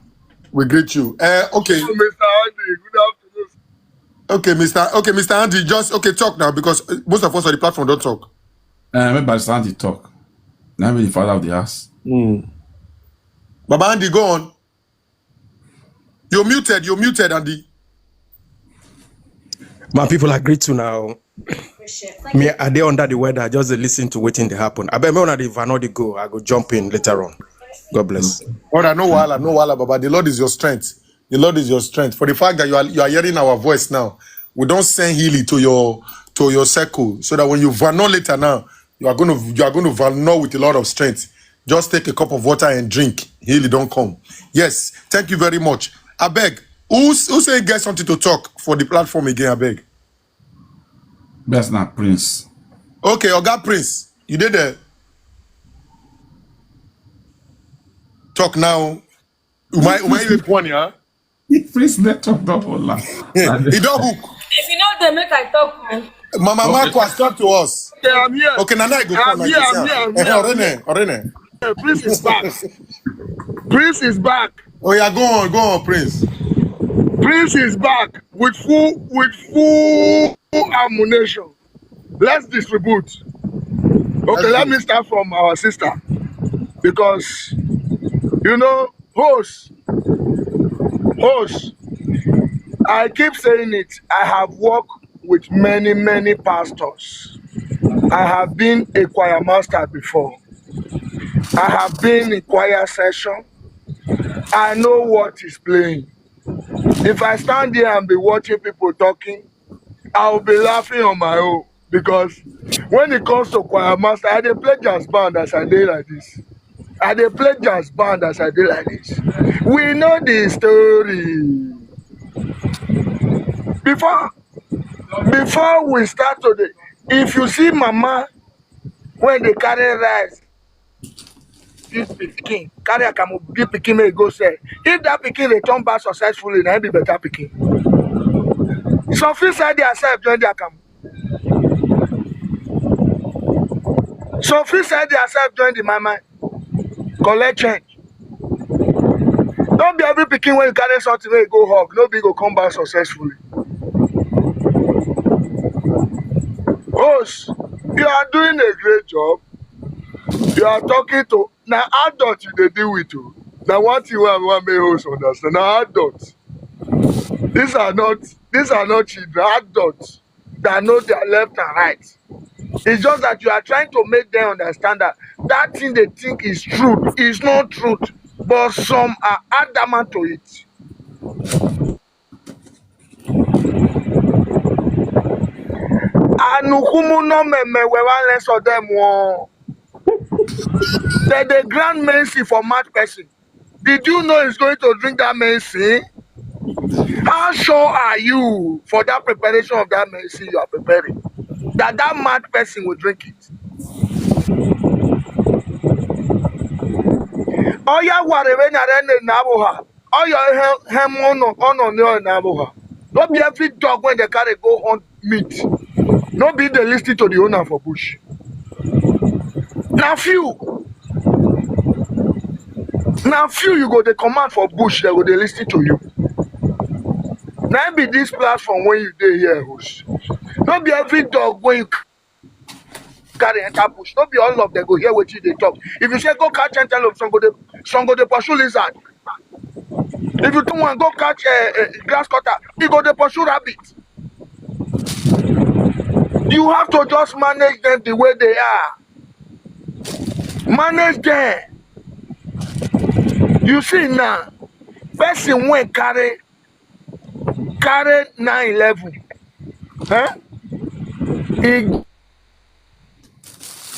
We greet you. Uh, okay. Mister Andy, good afternoon. Okay, Mister Okay, Mister Andy, just okay, talk now because uh, most of us on the platform don't talk. Uh, maybe I stand to talk. Now I'm the father of the house. Baba Andy, go on. You're muted. You're muted, Andy. My people, I greet you now. Me, I dey under the weather. I just dey listen to wetin dey happen. I bet me when I dey Vanodi go, I go jump in later on. God bless. Brother, no wahala, no wahala, Baba. The Lord is your strength. The Lord is your strength. For the fact that you are you are hearing our voice now, we don't send healing to your to your circle, so that when you vano later now, you are gonna you are gonna vano with a lot of strength. Just take a cup of water and drink. Healing don't come. Yes, thank you very much. I beg. Who who say get something to talk for the platform again? I beg. That's not Prince. Okay, Oga Prince, you did there. Talk now. Umai, Umai, you one, yeah? Prince network don't hold up. He don't hook. If you know they make I talk, man. Mama Marco has talked to us. Okay, I'm here. Okay, Nana, I go I'm come like here, this. I'm here, I'm Eh, here. Orene, Orene. Prince is back. Prince is back. Oh yeah, go on, go on, Prince. Prince is back with full with full ammunition. Let's distribute. Okay, let me start from our sister, because you know, host, host. I keep saying it. I have worked with many, many pastors. I have been a choir master before. I have been in choir session. I know what is playing. If I stand there and be watching people talking, I will be laughing on my own, because when it comes to choir master, I dey play jazz band as I dey like this. I dey play jazz band as I dey like this. We know the story. Before before we start today, if you see mama when they carry rice, this pikin carry akamu, give pikin make e go sell. If that pikin return back successfully, na him be better pikin. Some fit sell their self join the akamu. Some fit sell their self join the mama, collect change. No be every pikin wey you carry something wey you go hug, no be go come back successfully. Host, you are doing a great job. You are talking to, na adult you dey deal with o. Na one thing wey I wan make host understand. Na adult. These are not these are not children. Adults that know their left and right. It's just that you are trying to make them understand that that thing they think is truth is not truth, but some are adamant to it. Anukumu no meme we wan learn some them one. They dey grant mercy for mad person. Did you know he's going to drink that medicine? How sure are you for that preparation of that medicine you are preparing, that that mad person will drink it? Oya warebe na rene na aboha. Oya hem ono ono ne na aboha. No be every dog when they carry go hunt meat, no be dey listen to the owner for bush. Na few, na few you go dey command for bush, they go dey listen to you. Na im be this platform when you dey here, host. No be every dog when you carry enter bush, no be all of them go hear wetin you dey talk. If you say go catch antelope, some go dey some go dey pursue lizard. If you do one, go catch a, a grass cutter, e go dey pursue rabbit. You have to just manage them the way they are. Manage them. You see now, person wey carry carry nine eleven, eh? E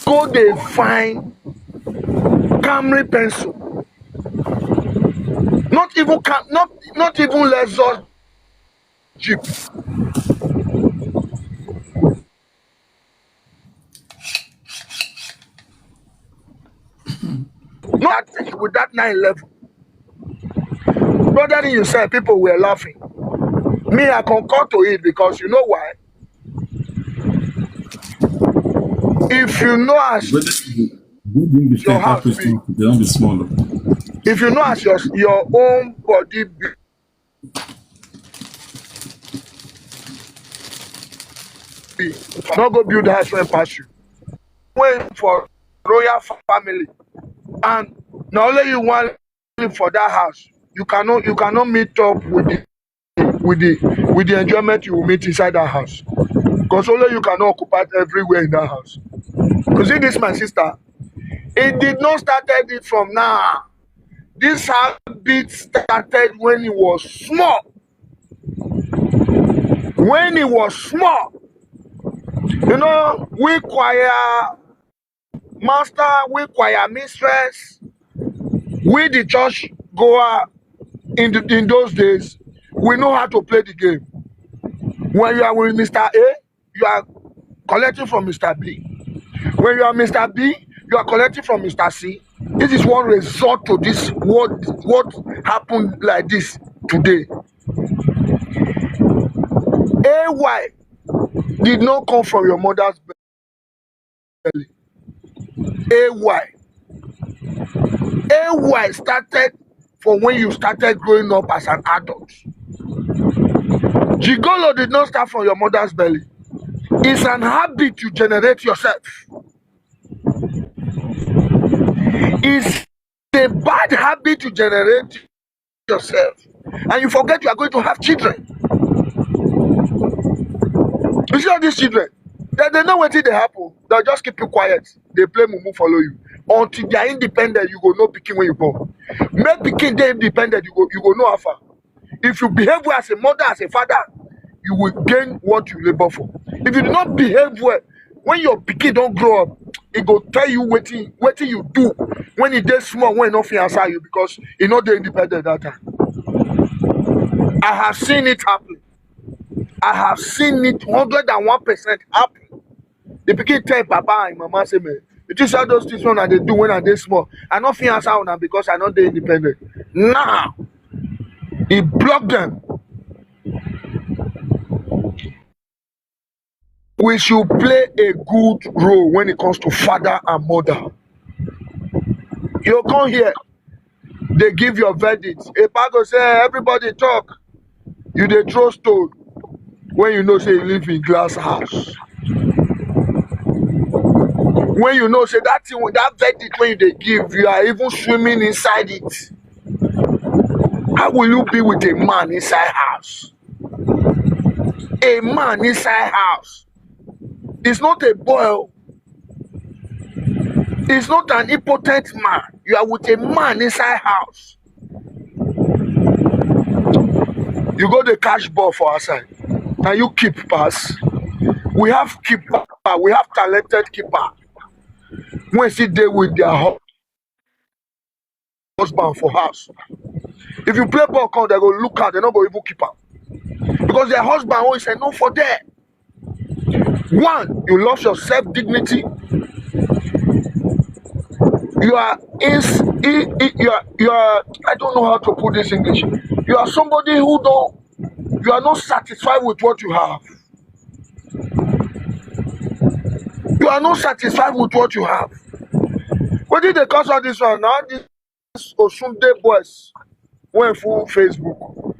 go dey find Camry pencil. Not even Cam, not not even Lexus Jeep. Not with that nine eleven. Brother, you said people were laughing. Me, I concur to it because you know why? If you know as Whether you go bring the your fair house person, be, they don't be small. if you know as your your own body be, be, no go build house when pass you. When for royal family, and not only you want live for that house, you cannot you cannot meet up with the with the with the enjoyment you will meet inside that house, because only you cannot occupy everywhere in that house. You see this, my sister, it did not started it from now. This habit started when he was small. When he was small, you know, we choir master, we choir mistress, we the church goer in the, in those days, we know how to play the game. When you are with Mister A, you are collecting from Mister B. When you are Mister B, you are collecting from Mister C. This is one result to this, what what happened like this today. A Y did not come from your mother's belly. A Y A Y started from when you started growing up as an adult. Gigolo did not start from your mother's belly. It's an habit you generate yourself. It's a bad habit you generate yourself. And you forget you are going to have children. You see all these children, they, they know wetin dey happen. They'll just keep you quiet. They play mumu, follow you until they are independent. You go know pikin when you born. Make pikin dey independent. You go, you go know how far. If you behave well as a mother, as a father, you will gain what you labor for. If you do not behave well, when your pikin don grow up, e go tell you wetin, wetin you do when e dey small, when e no fit answer you, because e no dey independent that time. I have seen it happen. I have seen it hundred and one percent happen. The pikin tell papa and mama say, "Man, you think say all those things wey I dey do when I dey small, I no fit answer una because I no dey independent." Now, e block them. We should play a good role when it comes to father and mother. You come here, they give your verdict. A pa go say, "Everybody talk." You dey throw stone when you know say you live in glass house. When you know say that thing, that verdict when you dey give, you are even swimming inside it. How will you be with a man inside house? A man inside house. It's not a boy. It's not an impotent man. You are with a man inside house. You go dey catch ball for outside. Now you keep pass. We have keeper. We have talented keeper. When see they with their hu-, husband for house. If you play ball, come, they go look at, they no go even keep am. Because their husband always say, "No for there." One, you lost your self dignity. You are ins-, i-, i-, you are, you are, I don't know how to put this English. You are somebody who don't, you are not satisfied with what you have. You are not satisfied with what you have. What did they cause all this one? Now this Osunde boys went full Facebook.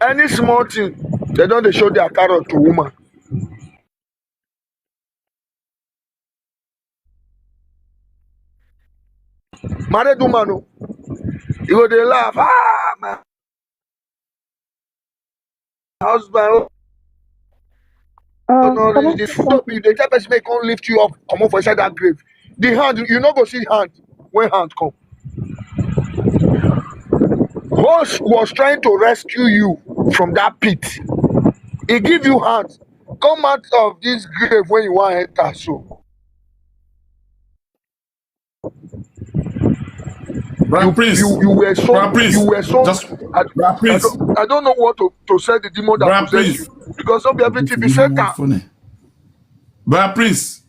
Any small thing, they don't dey show their carrot to woman. Married woman, oh, you go dey laugh. Ah, my husband, oh, Um, no, can I the, the food up, you dey tell person make come lift you up, come up for inside that grave. The hand, you no go see hand when hand come. Host was trying to rescue you from that pit. He give you hand. Come out of this grave when you want enter. So Brother you, Prince, you, you were so, Brother Prince, you were so. just I, Brother I Prince, don't, I don't know what to, to say the demon that Brother possessed Prince. You, because not be everything be Satan. Funny. Brother Prince,